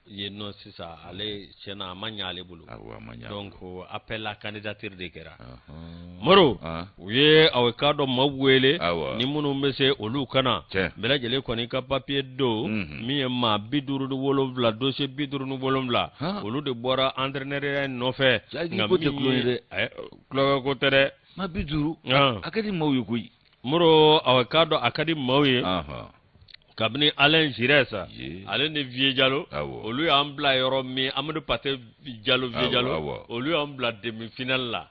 S1: yen nɔ sisan, ale tiɲɛna a ma ɲɛ ale bolo.
S2: Awɔ, a ma ɲɛ.
S1: Donc appel à candidature de kɛra. Moro, u ye aw k'a dɔn maaw wele ni minnu bɛ se, olu ka na. Bɛɛ lajɛlen kɔni ka papier don. Min ye maa 57, dossier 57, olu de bɔra entraîneur in nɔfɛ.
S2: Nka ko tɛ tulon ye dɛ.
S1: Tulonkɛ ko tɛ dɛ.
S2: Maa 50, a ka di maaw ye koyi.
S1: Moro, aw k'a dɔn, a ka di maaw ye. Kabini Alain Giresse, ale ni Vieux Jalo, olu y'an bila yɔrɔ min, Amadu Pate Jalo, Vieux Jalo, olu y'an bila demi finale la.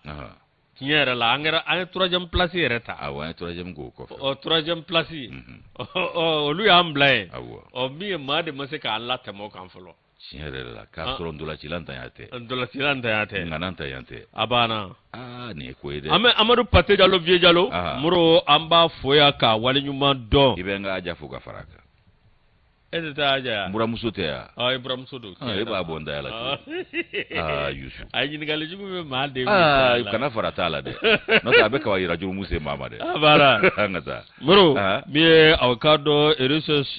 S1: Tiɲɛ yɛrɛ la, an kɛra an ye troisième place yɛrɛ ta.
S2: Awɔ, an ye troisième k'o kɔfɛ.
S1: Ɔ, troisième place, olu y'an bila yen. Ɔ, min ye, maa de ma se k'an latɛmɛ o kan fɔlɔ.
S2: Tiɲɛ yɛrɛ la, k'a sɔrɔ ntolacilan ntanya tɛ.
S1: Ntolacilan ntanya tɛ.
S2: Ŋana ntanya tɛ.
S1: A banna.
S2: Aa, nin ye ko ye dɛ.
S1: An bɛ Amadu Pate Jalo, Vieux Jalo, Moro, an b'a fo yan k'a waleɲuman dɔn.
S2: I bɛ n ka Aja fo ka fara a kan.
S1: E tɛ taa Aja yan?
S2: N buramuso tɛ yan?
S1: Ɔ, i buramuso don.
S2: E b'a bɔ n da la. Aa, Yusu.
S1: A ɲininkali jugu bɛ maa den.
S2: Aa, kana fara t'a la dɛ. N'o tɛ a bɛ kaba yira jurumu se maa ma dɛ.
S1: A banna.
S2: An ka taa.
S1: Moro, min ye aw k'a dɔn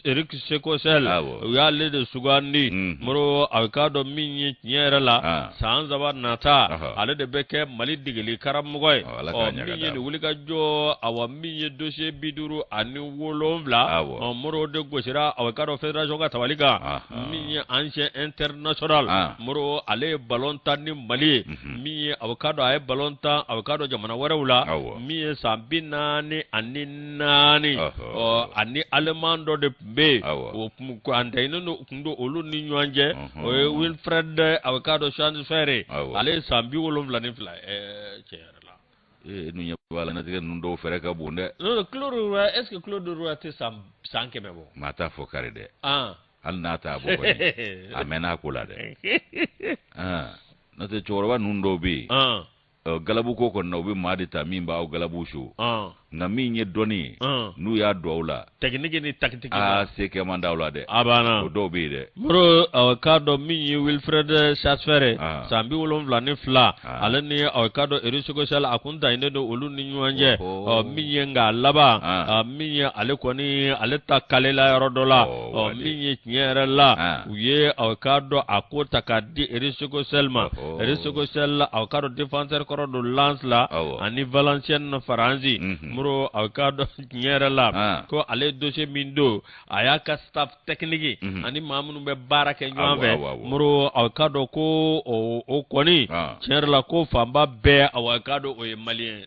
S1: Eric Sékou Chelle, u y'ale de sugandi. Moro, aw k'a dɔn, min ye tiɲɛ yɛrɛ la, san 3 nata, ale de bɛ kɛ Mali degeli karamɔgɔ ye. Ɔ, min ye nin wulikajɔ, awa, min ye dossier 57, ɔ, Moro de gosira, aw k'a dɔn, fédération ka tabali kan. Min ye ancien international, Moro, ale ye ballon tan ni Mali ye. Min ye, aw k'a dɔn, a ye ballon tan, aw k'a dɔn, jamana wɛrɛw la. Min ye san 44, ɔ, ani Allemand dɔ de tun bɛ yen, o an tɛɲini tun don olu ni ɲɔgɔn cɛ, o ye Winfred, aw k'a dɔn, Schanzfer, ale ye san 72. Tiɲɛ yɛrɛ la.
S2: Ee, nu ɲɛ b'a la, natigɛ ninnu dɔw fɛɛrɛ ka bon dɛ.
S1: Claude Le Roy, est-ce que Claude Le Roy tɛ san 100 bɔ?
S2: Maa t'a fɔ kari dɛ. Hali n'a t'a bɔ kɔni, a mɛnna a ko la dɛ. N'o tɛ, cɛkɔrɔba ninnu dɔw bɛ yen, galabu ko kɔni na, u bɛ maa de ta min b'aw galabu su. Nka min ye dɔnni ye, n'u y'a don aw la,
S1: technique ni tactique, aa
S2: se kɛ man d'aw la dɛ.
S1: A banna.
S2: O dɔw bɛ yen dɛ.
S1: Moro, aw k'a dɔn min ye Wilfred Chassepierre ye, san 72, ale ni aw k'a dɔn Eric Sékou Chelle, a kun taɲinen don olu ni ɲɔgɔn cɛ. Ɔ min ye nka laban, min ye ale kɔni ale ta kalela yɔrɔ dɔ la, ɔ min ye tiɲɛ yɛrɛ la, u ye aw k'a dɔn a ko ta k'a di Eric Sékou Chelle ma. Eric Sékou Chelle, aw k'a dɔn défenseur kɔrɔ don Lens la ani Valenciennes Faransi. Moro, aw k'a dɔn tiɲɛ yɛrɛ la ko ale ye dossier min don, a y'a ka staff technique ani maa minnu bɛ baara kɛ ɲɔgɔn fɛ, Moro, aw k'a dɔn ko o kɔni tiɲɛ yɛrɛ la ko fanba bɛɛ, aw k'a dɔn o ye malien ye.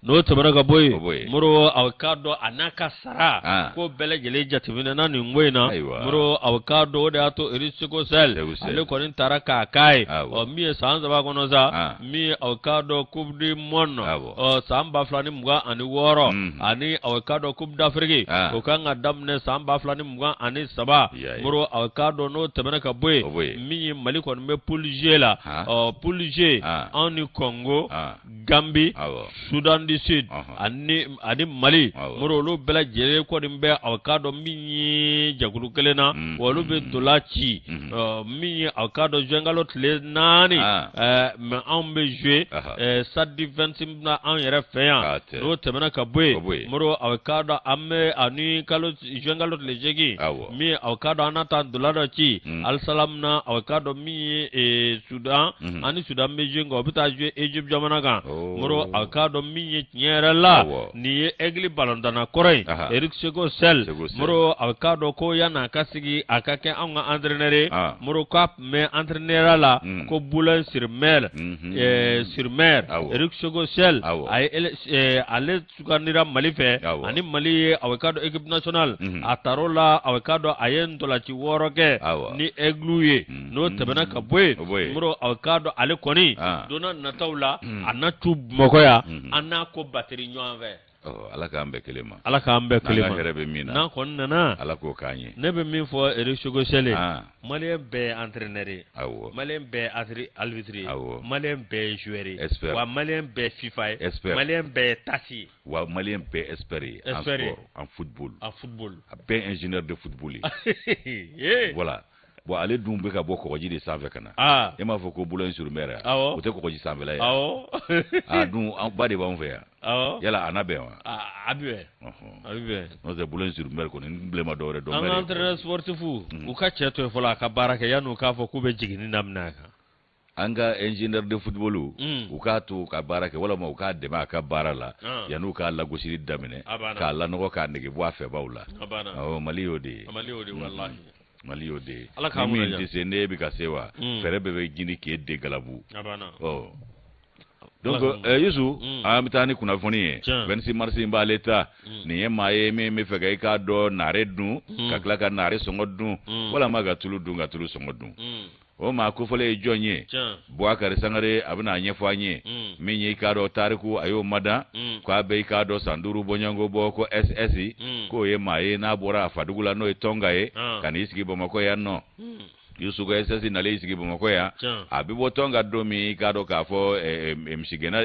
S1: N'o tɛmɛna ka bɔ yen, Moro, aw k'a dɔn a n'a ka sara ko bɛɛ lajɛlen jateminɛna nin ko in na. Moro, aw k'a dɔn o de y'a to Eric Sékou Chelle ale kɔni taara k'a k'a ye. Ɔ min ye san 3 kɔnɔ sa, min ye aw k'a dɔn coupe du monde ɔ san 2026 ani aw k'a dɔn coupe d'Afrique, o kan ka daminɛ san 2023. Moro, aw k'a dɔn n'o tɛmɛna ka bɔ yen, min ye Mali kɔni bɛ poule G la. Ɔ poule G, anw ni Congo, Gambi, Soudan du Sud ani Mali, Moro, olu bɛɛ lajɛlen kɔni bɛ aw k'a dɔn min ye jɛkulu kelen na, wa olu bɛ ntola ci min ye aw k'a dɔn juin kalo tile 4. Mais anw bɛ jouer stade du 26 na anw yɛrɛ fɛ yan. N'o tɛmɛna ka bɔ yen, Moro, aw k'a dɔn an bɛ ani kalo juin kalo tile 8, min aw k'a dɔn an na taa ntola dɔ ci Al Salam na, aw k'a dɔn min ye Sudan ani Sudan bɛ jouer, nka o bɛ taa jouer Egypte jamana kan. Moro, aw k'a dɔn min ye tiɲɛ yɛrɛ la, nin ye Aigle balontanna kɔrɔ ye, Eric Sékou Chelle. Moro, aw k'a dɔn ko yan'a ka sigi a ka kɛ anw ka entraîneur ye, Moro, k'a tun bɛ entraîneur la ko Boulogne-sur-Mer sur Mer. Eric Sékou Chelle, a ye ale sugandira Mali fɛ ani Mali ye aw k'a dɔn équipe nationale. A taar'o la, aw k'a dɔn a ye ntolaci 6 kɛ ni Aigle ye. N'o tɛmɛna ka bɔ yen, Moro, aw k'a dɔn ale kɔni donna nataw la, a na tu Bamakɔ yan, an n'a ko batiri ɲɔgɔn fɛ.
S2: Ala k'an bɛɛ kelen ma.
S1: Ala k'an bɛɛ kelen ma.
S2: N'an ka hɛrɛ bɛ min
S1: na. N'an kɔni nana.
S2: Ala k'o k'an ye.
S1: Ne bɛ min fɔ Eric Sékou Chelle ye. Malien bɛɛ ye entraîneur ye. Malien bɛɛ ye arbitre ye. Malien bɛɛ ye joueur ye.
S2: Expert.
S1: Wa malien bɛɛ ye FIFA ye.
S2: Expert.
S1: Malien bɛɛ ye TAS ye.
S2: Wa malien bɛɛ expert ye. En sport, en football.
S1: En football.
S2: A bɛɛ ingénieur de football ye. Voilà. Bon, ale dun bɛ ka bɔ kɔgɔji de sanfɛ ka na. E m'a fɔ ko Boulogne-sur-Mer yan. O tɛ kɔgɔji sanfɛla ye. A dun ba de b'anw fɛ yan. Yala a na bɛn wa?
S1: A bɛ bɛn. A bɛ bɛn.
S2: N'o tɛ Boulogne-sur-Mer kɔni n bilen ma dɔwɛrɛ dɔn.
S1: An ka entraîneur sportif, u ka cɛ to yen fɔlɔ a ka baara kɛ yanni u k'a fɔ k'u bɛ jiginni daminɛ a kan.
S2: An ka ingénieur de football, u k'a to ka baara kɛ walima u k'a dɛmɛ a ka baara la yanni u k'a lagosili daminɛ, k'a lanɔgɔ, k'a nege bɔ a fɛbaw la. Awɔ, Mali y'o de ye.
S1: Mali y'o de ye walahi.
S2: Mali y'o de ye. Ni min tɛ se, n'e bɛ ka se wa, fɛɛrɛ bɛɛ bɛ ɲini k'e de galabu. Ɔ donc Yusu, an bɛ taa ni kunnafoni ye. 26 mars in b'ale ta. Nin ye maa ye min bɛ fɛ ka i k'a dɔn naare dun, ka tila ka naare sɔngɔ dun, walima ka tulu dun, ka tulu sɔngɔ dun. O maa kofɔlen ye jɔn ye? Bubakari Sangare, a bɛna a ɲɛfɔ an ye. Min ye i k'a dɔn tariku, a y'o madan k'a bɛ i k'a dɔn san 5 bɔɲɔgɔnko bɔ, ko SS k'o ye maa ye n'a bɔra a fadugu la, n'o ye Tɔnka ye, ka n'i sigi Bamakɔ yan nɔ. Yusu, ko SS nalen y'i sigi Bamakɔ yan, a bɛ bɔ Tɔnka don min, i k'a dɔn k'a fɔ misigɛnna,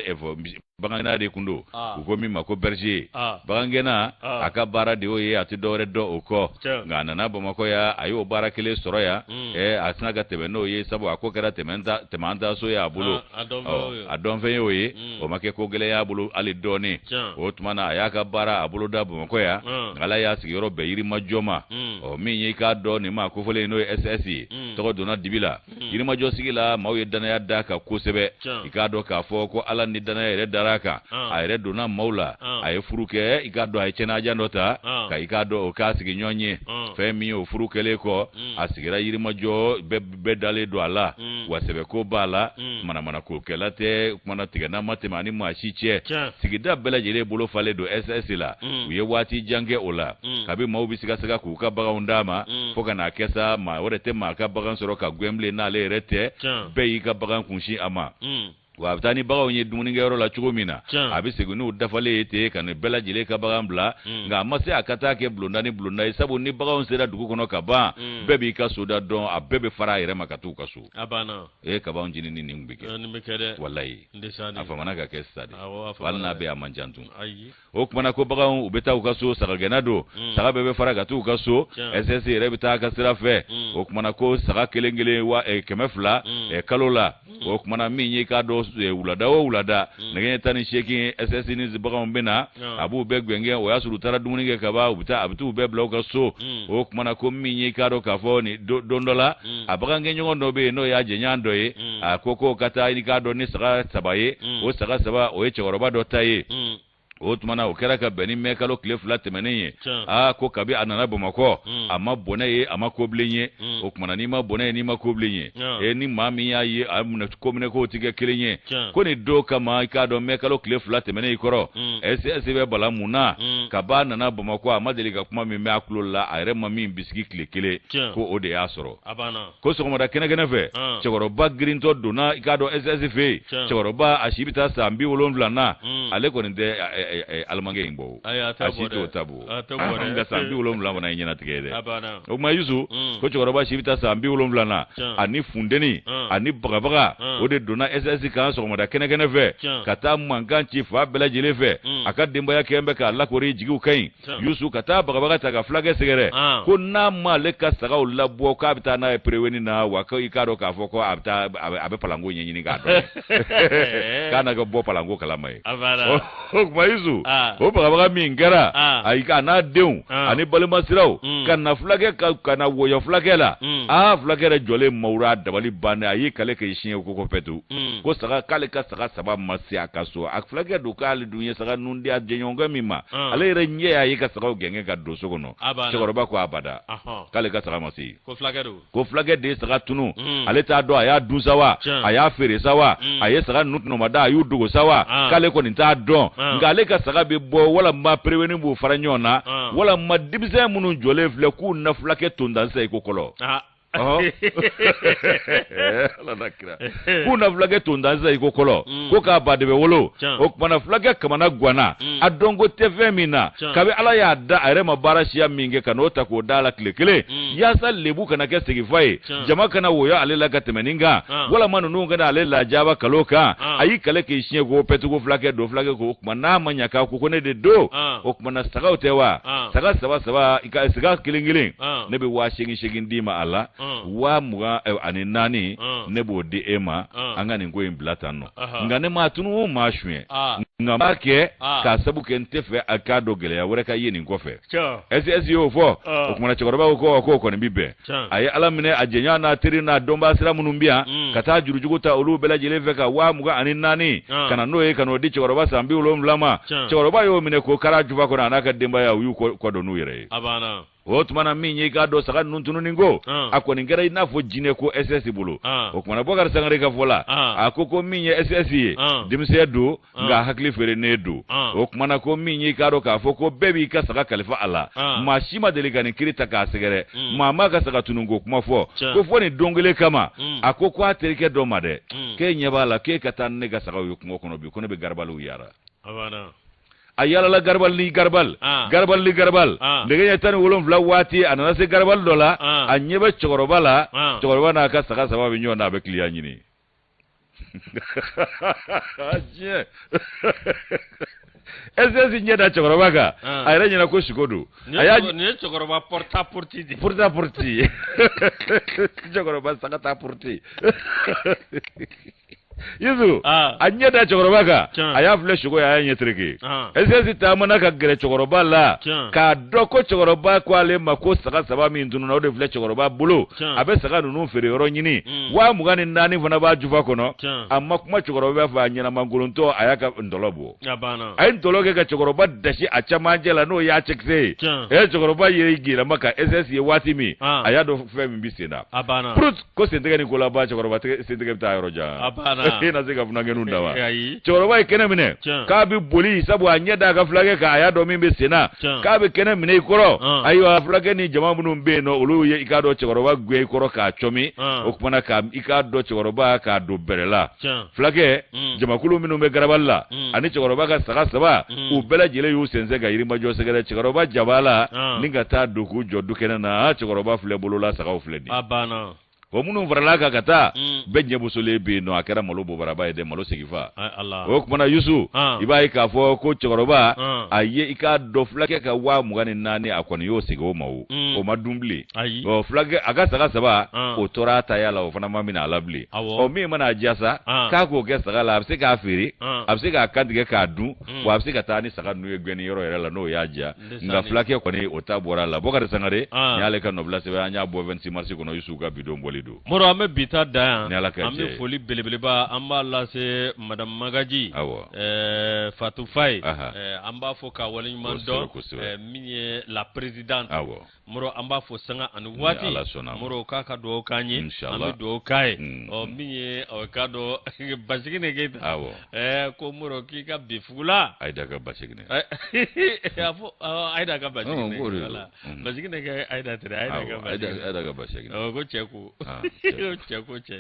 S2: bagangɛnna de kun don, u ko min ma ko berger. Bagangɛnna, a ka baara de y'o ye, a tɛ dɔwɛrɛ dɔn o kɔ. Nka a nana Bamakɔ yan, a y'o baara kelen sɔrɔ yan, a tɛna ka tɛmɛ n'o ye, sabu a ko kɛra tɛmɛ an ta so ye a bolo, a dɔnfɛn y'o ye, o ma kɛ ko gɛlɛn y'a bolo hali dɔɔnin. O tuma na a y'a ka baara a bolo da Bamakɔ yan, nka Ala y'a sigiyɔrɔ bɛn Yirimajɔ ma. Ɔ min ye i k'a dɔn nin maa kofɔlen n'o ye SS ye, tɔgɔ donna dibi la Yirimajɔ sigi la, maaw ye danaya d'a kan kosɛbɛ. I k'a dɔn k'a fɔ ko Ala ni danaya yɛrɛ dara a kan, a yɛrɛ donna maaw la, a ye furu kɛ, i k'a dɔn a ye cɛnajan dɔ ta ka i k'a dɔn o k'a sigi ɲɔgɔn ye. Fɛn min ye o furu kɛlen kɔ, a sigira Yirimajɔ, bɛɛ dalen don a la, wa sɛbɛko b'a la, manamanakokɛla tɛ, kumana tigɛna ma tɛmɛ ani maa si cɛ. Sigida bɛɛ lajɛlen bolo falen don SS la. U ye waati jan kɛ o la, kabi maaw bɛ sigasɛgɛ k'u ka baganw d'a ma, fo ka n'a kɛ sa maa wɛrɛ tɛ maa ka bagan sɔrɔ ka gɛn bilen n'ale yɛrɛ tɛ. Bɛɛ y'i ka bagan kunsin a ma. Wa a bɛ taa ni baganw ye dumunikɛyɔrɔ la cogo min na, a bɛ segin n'u dafalen ye ten ka nin bɛɛ lajɛlen ka bagan bila. Nka a ma se a ka taa kɛ bulonda ni bulonda ye, sabu ni baganw sera dugu kɔnɔ ka ban, bɛɛ b'i ka soda dɔn, a bɛɛ bɛ fara a yɛrɛ ma ka t'u ka so. E ye kaban jini ni nin bɛ
S1: kɛ,
S2: walayi a famana ka kɛ sisan de, hali n'a bɛ a man ca tun. O kumana ko baganw u bɛ taa u ka so, sagagɛnna don, saga bɛɛ bɛ fara ka t'u ka so, SS yɛrɛ bɛ taa a ka sira fɛ. O kumana ko saga kelen kelen wa 200 kalo la. O kumana min ye k'a dɔn wulada o wulada, nɛgɛ ɲɛ 18, SS ni baganw bɛ na, a b'u bɛɛ gɛngɛn. O y'a sɔrɔ u taara dumuni kɛ ka ban, u bɛ taa, a bɛ t'u bɛɛ bila u ka so. O kumana ko min ye k'a dɔn k'a fɔ nin don dɔ la, a bagankɛɲɔgɔn dɔ bɛ yen, n'o y'a jɛɲɔgɔn dɔ ye, a ko k'o ka taa i k'a dɔn ni saga saba ye. O saga saba, o ye cɛkɔrɔba dɔ ta ye. O tuma na, o kɛra ka bɛn ni mɛ kalo tile 2 tɛmɛnen ye. Aa, ko kabi a nana Bamakɔ, a ma bɔnɛ ye, a ma kobilen ye. O tuma na, n'i ma bɔnɛ ye, n'i ma kobilen ye, e ni maa min y'a ye, a minɛ ko minɛ k'o tɛ kɛ kelen ye. Ko nin don kama, i k'a dɔn mɛ kalo tile 2 tɛmɛnen i kɔrɔ, SS bɛ bala mun na? Kab'a nana Bamakɔ, a ma deli ka kuma min mɛn a tulo la, a yɛrɛ ma min bisigi tile kelen, ko o de y'a sɔrɔ. Ko sɔgɔmada kɛnɛkɛnɛ fɛ, cɛkɔrɔba girintɔ donna i k'a dɔn SS fɛ yen. Cɛkɔrɔba a si bɛ taa san 70 na. Ale kɔni tɛ alimakɛ in bɔ, a si t'o ta bɔ, nka san 70 fana ye ɲɛnatigɛ ye dɛ. O tuma Yusu, ko cɛkɔrɔba si bɛ taa san 70 na, ani funteni ani bagabaga, o de donna SS kan sɔgɔmada kɛnɛkɛnɛ fɛ ka taa mankan ci fan bɛɛ lajɛlen fɛ. A ka denbaya kɛn bɛ k'a lakori, jigiw ka ɲi. Yusu ka taa bagabaga ta ka fulakɛ sɛgɛrɛ, ko n'a ma ale ka sagaw labɔ, k'a bɛ taa n'a ye pereweni na. Wa ko i k'a dɔn k'a fɔ ko a bɛ taa, a bɛ palanko ɲɛɲini k'a dɔn, k'a na kɛ bɔ palanko kalama ye. O tuma Yusu, o bagabaga min kɛra, ayi, a n'a denw ani balimasiraw ka na fulakɛ ka na wɔyɔ fulakɛ la. Aa, fulakɛ yɛrɛ jɔlen mawura, dabali bannen, a y'i kale k'i siɲɛ ko kɔfɛ tu, ko saga, k'ale ka saga saba ma se a ka so. A fulakɛ don k'ale dun ye saga ninnu di a jɛɲɔgɔnkɛ min ma, ale yɛrɛ ɲɛ y'a ye ka sagaw gɛngɛn ka don so kɔnɔ. Cɛkɔrɔba ko abada, k'ale ka saga ma se. Ko fulakɛ de ye saga tunu. Ale t'a dɔn a y'a dun sa wa, a y'a feere sa wa, a ye saga ninnu tɔnɔmada, a y'u dogo sa wa, k'ale kɔni t'a dɔn. Nka ale ka saga bɛ bɔ, walama pereweni b'u fara ɲɔgɔn na, walama denmisɛn minnu jɔlen filɛ k'u na fulakɛ tontan sisan i ko kɔlɔ. Ala n'a kira, k'u na fulakɛ tontan sisan i ko kɔlɔ, ko k'a ba de bɛ wolo. O kumana fulakɛ kamana ganna, a dɔn ko tɛ fɛn min na. Kabi Ala y'a da, a yɛrɛ ma baara siya min kɛ ka n'o ta k'o da la tile kelen, yaasa lebu kana kɛ seginfa ye, jama kana woyɔ ale la ka tɛmɛ nin kan, walama ninnu kana ale lajaba kalo kan. A y'i kale k'i siɲɛ ko pɛtugu fulakɛ don. Fulakɛ ko o tuma n'a ma ɲɛ k'a ko ko ne de don, o kumana sagaw tɛ wa, saga saba saba, i ka saga kelen kelen, ne bɛ 8000 d'i ma a la, 24,000 ne b'o di e ma, an ka nin ko in bila tan nɔ. Nka ne m'a tunu, m'a suɲɛ, nka n b'a kɛ k'a sabu kɛ n tɛ fɛ a k'a dɔn gɛlɛya wɛrɛ ka ye nin kɔfɛ. SS y'o fɔ. O kumana cɛkɔrɔba ko k'o kɔni bi bɛn. A ye Ala minɛ, a jɛɲɔgɔn n'a teri n'a dɔnbaa sira minnu bɛ yan, ka taa jurujugu ta olu bɛɛ lajɛlen fɛ ka 24,000 ka na n'o ye, ka n'o di cɛkɔrɔba san 70 ma. Cɛkɔrɔba y'o minɛ k'o kari jufa kɔnɔ, a n'a ka denbaya, u y'u kɔ don n'u yɛrɛ ye. O tuma na min ye i k'a dɔn saga ninnu tununi ko, a kɔni kɛra i n'a fɔ jinɛ ko SS bolo. O kumana Bɔkari Sangare ka fɔ la, a ko min ye SS ye, denmisɛn don, nka hakili feerenen don. O kumana ko min ye i k'a dɔn k'a fɔ ko bɛɛ b'i ka saga kalifa a la, maa si ma deli ka nin kiri ta k'a sɛgɛrɛ, maa m'a ka saga tunun ko kuma fɔ, ko fɔ nin don kelen kama. A ko a terikɛ dɔ ma dɛ, k'e ɲɛ b'a la, k'e ka taa ni ne ka sagaw ye kungo kɔnɔ bi, ko ne bɛ garabaliw yaara. A yaalala garabali ni garabali, garabali ni garabali. Nɛgɛ ɲɛ 17 waati, a nana se garabali dɔ la. A ɲɛ bɛ cɛkɔrɔba la, cɛkɔrɔba n'a ka saga saba bɛ ɲɔgɔn na, a bɛ kiliyan ɲini. Diɲɛ SS ɲɛ da cɛkɔrɔba kan, a yɛrɛ ɲɛna ko siko don.
S1: A y'a nin ye cɛkɔrɔba porta porti de.
S2: Porta porti, cɛkɔrɔba saga ta porti. Yusu, a ɲɛ da cɛkɔrɔba kan, a y'a filɛ sogo ye, a y'a ɲɛ tereke. SS taamana ka gɛrɛ cɛkɔrɔba la k'a dɔn ko cɛkɔrɔba ko ale ma ko saga saba min tununna, o de filɛ cɛkɔrɔba bolo. A bɛ saga ninnu feere yɔrɔ ɲini, 24,000 fana b'a jufa kɔnɔ. A ma kuma cɛkɔrɔba fɛ, a ɲɛnamangolontɔ, a y'a ka ntɔlɔ bɔ. A ye ntɔlɔ kɛ ka cɛkɔrɔba dasi a camancɛ la, n'o y'a cɛkisɛ ye. Cɛkɔrɔba ye yɛlɛma ka SS ye waati min, a y'a dɔn fɛn min bɛ sen na. Ko sentigɛ ni ko laban, cɛkɔrɔba sentigɛ bɛ taa yɔrɔ jan.
S1: A banna.
S2: E na se ka funankɛninw dan wa? Cɛkɔrɔba ye kɛnɛ minɛ k'a bɛ boli, sabu a ɲɛ da a ka fulakɛ kan, a y'a dɔn min bɛ sen na, k'a bɛ kɛnɛ minɛ i kɔrɔ. Ayiwa, fulakɛ ni jama minnu bɛ yen nɔ, olu ye i k'a dɔn cɛkɔrɔba gɛn i kɔrɔ k'a cɔmi. O kumana ka i k'a dɔn cɛkɔrɔba k'a don bɛrɛ la. Fulakɛ, jamakulu minnu bɛ garabali la ani cɛkɔrɔba ka saga saba, u bɛɛ lajɛlen y'u sɛnsɛn ka Yirimajɔ sɛgɛrɛ cɛkɔrɔba jaba la ni ka taa don k'u jɔ dukɛnɛ na. Cɛkɔrɔba filɛ bolola, sagaw filɛ nin.
S1: A banna.
S2: O minnu farala kan ka taa, bɛɛ ɲɛbosolen bɛ yen nɔ. A kɛra malo bɔbaraba ye dɛ, malo segifa. O kumana Yusu, i b'a ye k'a fɔ ko cɛkɔrɔba a ye i k'a dɔn fulakɛ ka 24,000, a kɔni y'o segin o ma. O o ma dun bilen. Ɔ fulakɛ a ka saga saba, o tora a taya la, o fana ma minɛ a la bilen. Ɔ min mana a diya sa k'a k'o kɛ saga la, a bɛ se k'a feere, a bɛ se k'a kantigɛ k'a dun, wa a bɛ se ka taa ni saga ninnu ye gɛnni yɔrɔ yɛrɛ la n'o y'a diya. Nka fulakɛ kɔni o ta bɔra a la. Bɔkari Sangare, nin y'ale ka nɔbila sɛbɛn, an y'a bɔ 26 mars kɔnɔ. Yusu ka bidon bɔli don.
S1: Moro, an bɛ bi ta dan yan. An bɛ foli belebeleba an b'a lase madame Magaji, awɔ, Fatou Faye, an b'a fo k'a waleɲuman dɔn, min ye la présidente. Awɔ. Moro, an b'a fo sanga ani waati. Moro, k'a ka dugawu k'an ye, an bɛ dugawu k'a ye. Ɔ min ye o k'a dɔn Basigine Keyita, awɔ, ko Moro k'i ka bi fugula.
S2: Ayida ka Basigine.
S1: A fɔ Ayida ka Basigine, voilà, Basigine kɛ Ayida tɛ dɛ, Ayida ka
S2: Basigine. Ayida ka Basigine.
S1: Ko cɛ ko cɛ ko cɛ.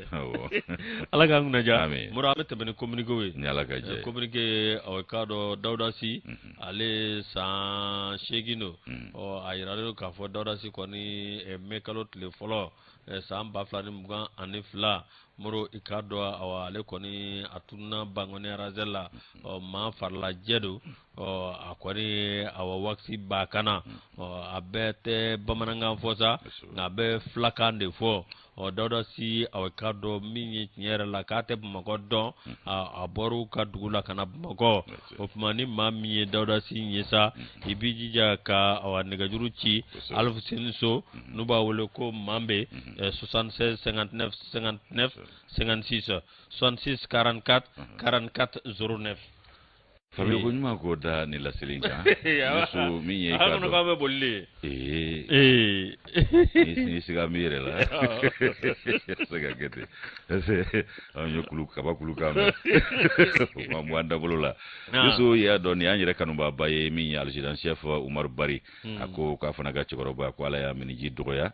S1: Ala k'an kunna diya. Moro, an bɛ tɛmɛ ni communiqué ye.
S2: Ni Ala ka jɛ.
S1: Communiqué, o k'a dɔn Dawuda Si, ale san 8 don. Ɔ a yiralen don k'a fɔ Dawuda Si kɔni mɛ kalo tile fɔlɔ san 2022, Moro, i k'a dɔn awa ale kɔni a tununa Bankoni Razɛli la. Ɔ maa farilajɛ don. Ɔ a kɔni awa wakisi b'a kan na. Ɔ a bɛɛ tɛ bamanankan fɔ sa, nka a bɛ filakan de fɔ. Ɔ Dawuda Si, aw k'a dɔn min ye tiɲɛ yɛrɛ la k'a tɛ Bamakɔ dɔn, a bɔra ka dugu la ka na Bamakɔ. O tuma ni maa min ye Dawuda Si ye sa, i b'i jija ka awa nɛgɛjuru ci Alifuseni So, n'u b'a wele ko Manbe, 76 59 59 56, 66 44 44 09.
S2: Fabi ko ɲuman k'o da ni laseli in kan. Yusu, min ye i k'a
S1: dɔn k'an bɛ boli de.
S2: Ee ni siga b'i yɛrɛ la, se ka kɛ ten, parce que anw ye kulu kaba kulu kan mɛn, o ma bɔ an dabolo la. Yusu, i y'a dɔn nin y'an yɛrɛ kanubaaba ye, min ye adjudant chef Umaru Bari. A ko k'a fana ka cɛkɔrɔba ko Ala y'a miniji dɔgɔya.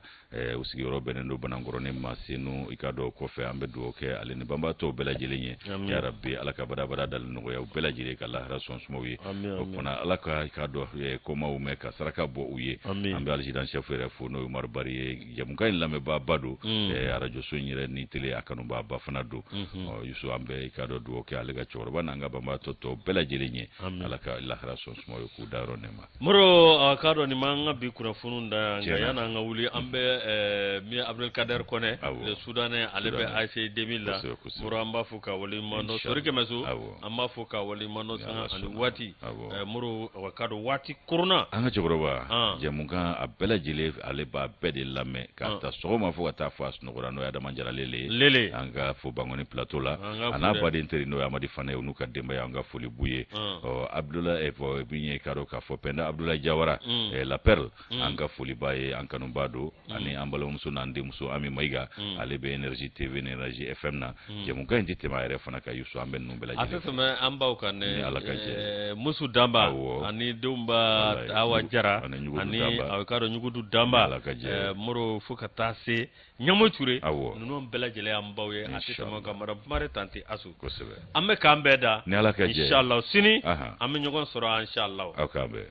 S2: U sigiyɔrɔ bɛnnen don Banankɔrɔnin ma Senu. I k'a dɔn kɔfɛ an bɛ dugawu kɛ ale ni banbaatɔw bɛɛ lajɛlen ye. Ya rabbi, Ala ka badabada dali nɔgɔya u bɛɛ lajɛlen, ka lahara sɔn sumaw ye. O fana Ala ka i k'a dɔn komaw mɛn ka saraka bɔ u ye. An bɛ adjudant chef yɛrɛ fo, n'o ye Umaru Bari ye. Jɛmukan in lamɛnbaaba don, arajoso in yɛrɛ ni télé a kanubaaba fana don. Yusu, an bɛ i k'a dɔn dugawu kɛ ale ka cɛkɔrɔba n'an ka banbaatɔ tɔw bɛɛ lajɛlen ye. Ala ka lahara sɔn sumaw ye, k'u dayɔrɔ nɛɛma.
S1: Moro, a k'a dɔn nin m'an ka bi kunnafoniw da yan, nka yan'an ka wuli, an bɛ min ye Abdulkader Kɔnɛ, le Soudanais, ale bɛ ACI 2000 la. Moro, an b'a fo ka waleɲuman dɔn. Sori Kɛmɛso, an b'a fo ka waleɲuman dɔn sanga ani waati. Moro, a k'a dɔn waati koronna.
S2: An ka cɛkɔrɔba, jɛmukan a bɛɛ lajɛlen, ale b'a bɛɛ de lamɛn k'a ta sɔgɔma fo ka taa fo a sunɔgɔra, n'o ye Adama Jara Lele ye.
S1: Lele.
S2: An ka fo Bankoni plateau la, a n'a baden teri, n'o ye Amadi Fane ye, u n'u ka denbaya, an ka foli b'u ye. Ɔ Abdulayi, min ye k'a dɔn k'a fɔ Pɛnda Abdulayi Jawara, la perle, an ka foli b'a ye, an kanuba don, ani an balimamuso n'an denmuso Ami Mayiga, ale bɛ Énergie TV ni Énergie FM na. Jɛmukan in tɛ tɛmɛ a yɛrɛ fana kan. Yusu, an bɛ ninnu bɛɛ lajɛlen.
S1: A tɛ tɛmɛ an baw kan dɛ.
S2: Ni Ala ka jɛ.
S1: Musu Danba ani denw ba Awa Jara ani a k'a dɔn Ɲugudu Danba.
S2: Ala ka jɛ.
S1: Moro, fo ka taa se Ɲamo Ture, ninnu bɛɛ lajɛlen y'an baw ye. A tɛ tɛmɛ o kan. Madame Kumare Tante Asu.
S2: Kosɛbɛ.
S1: An bɛ k'an bɛɛ da.
S2: Ni Ala ka jɛ.
S1: Inshallah sini an bɛ ɲɔgɔn sɔrɔ inshallah.
S2: Aw k'an bɛn.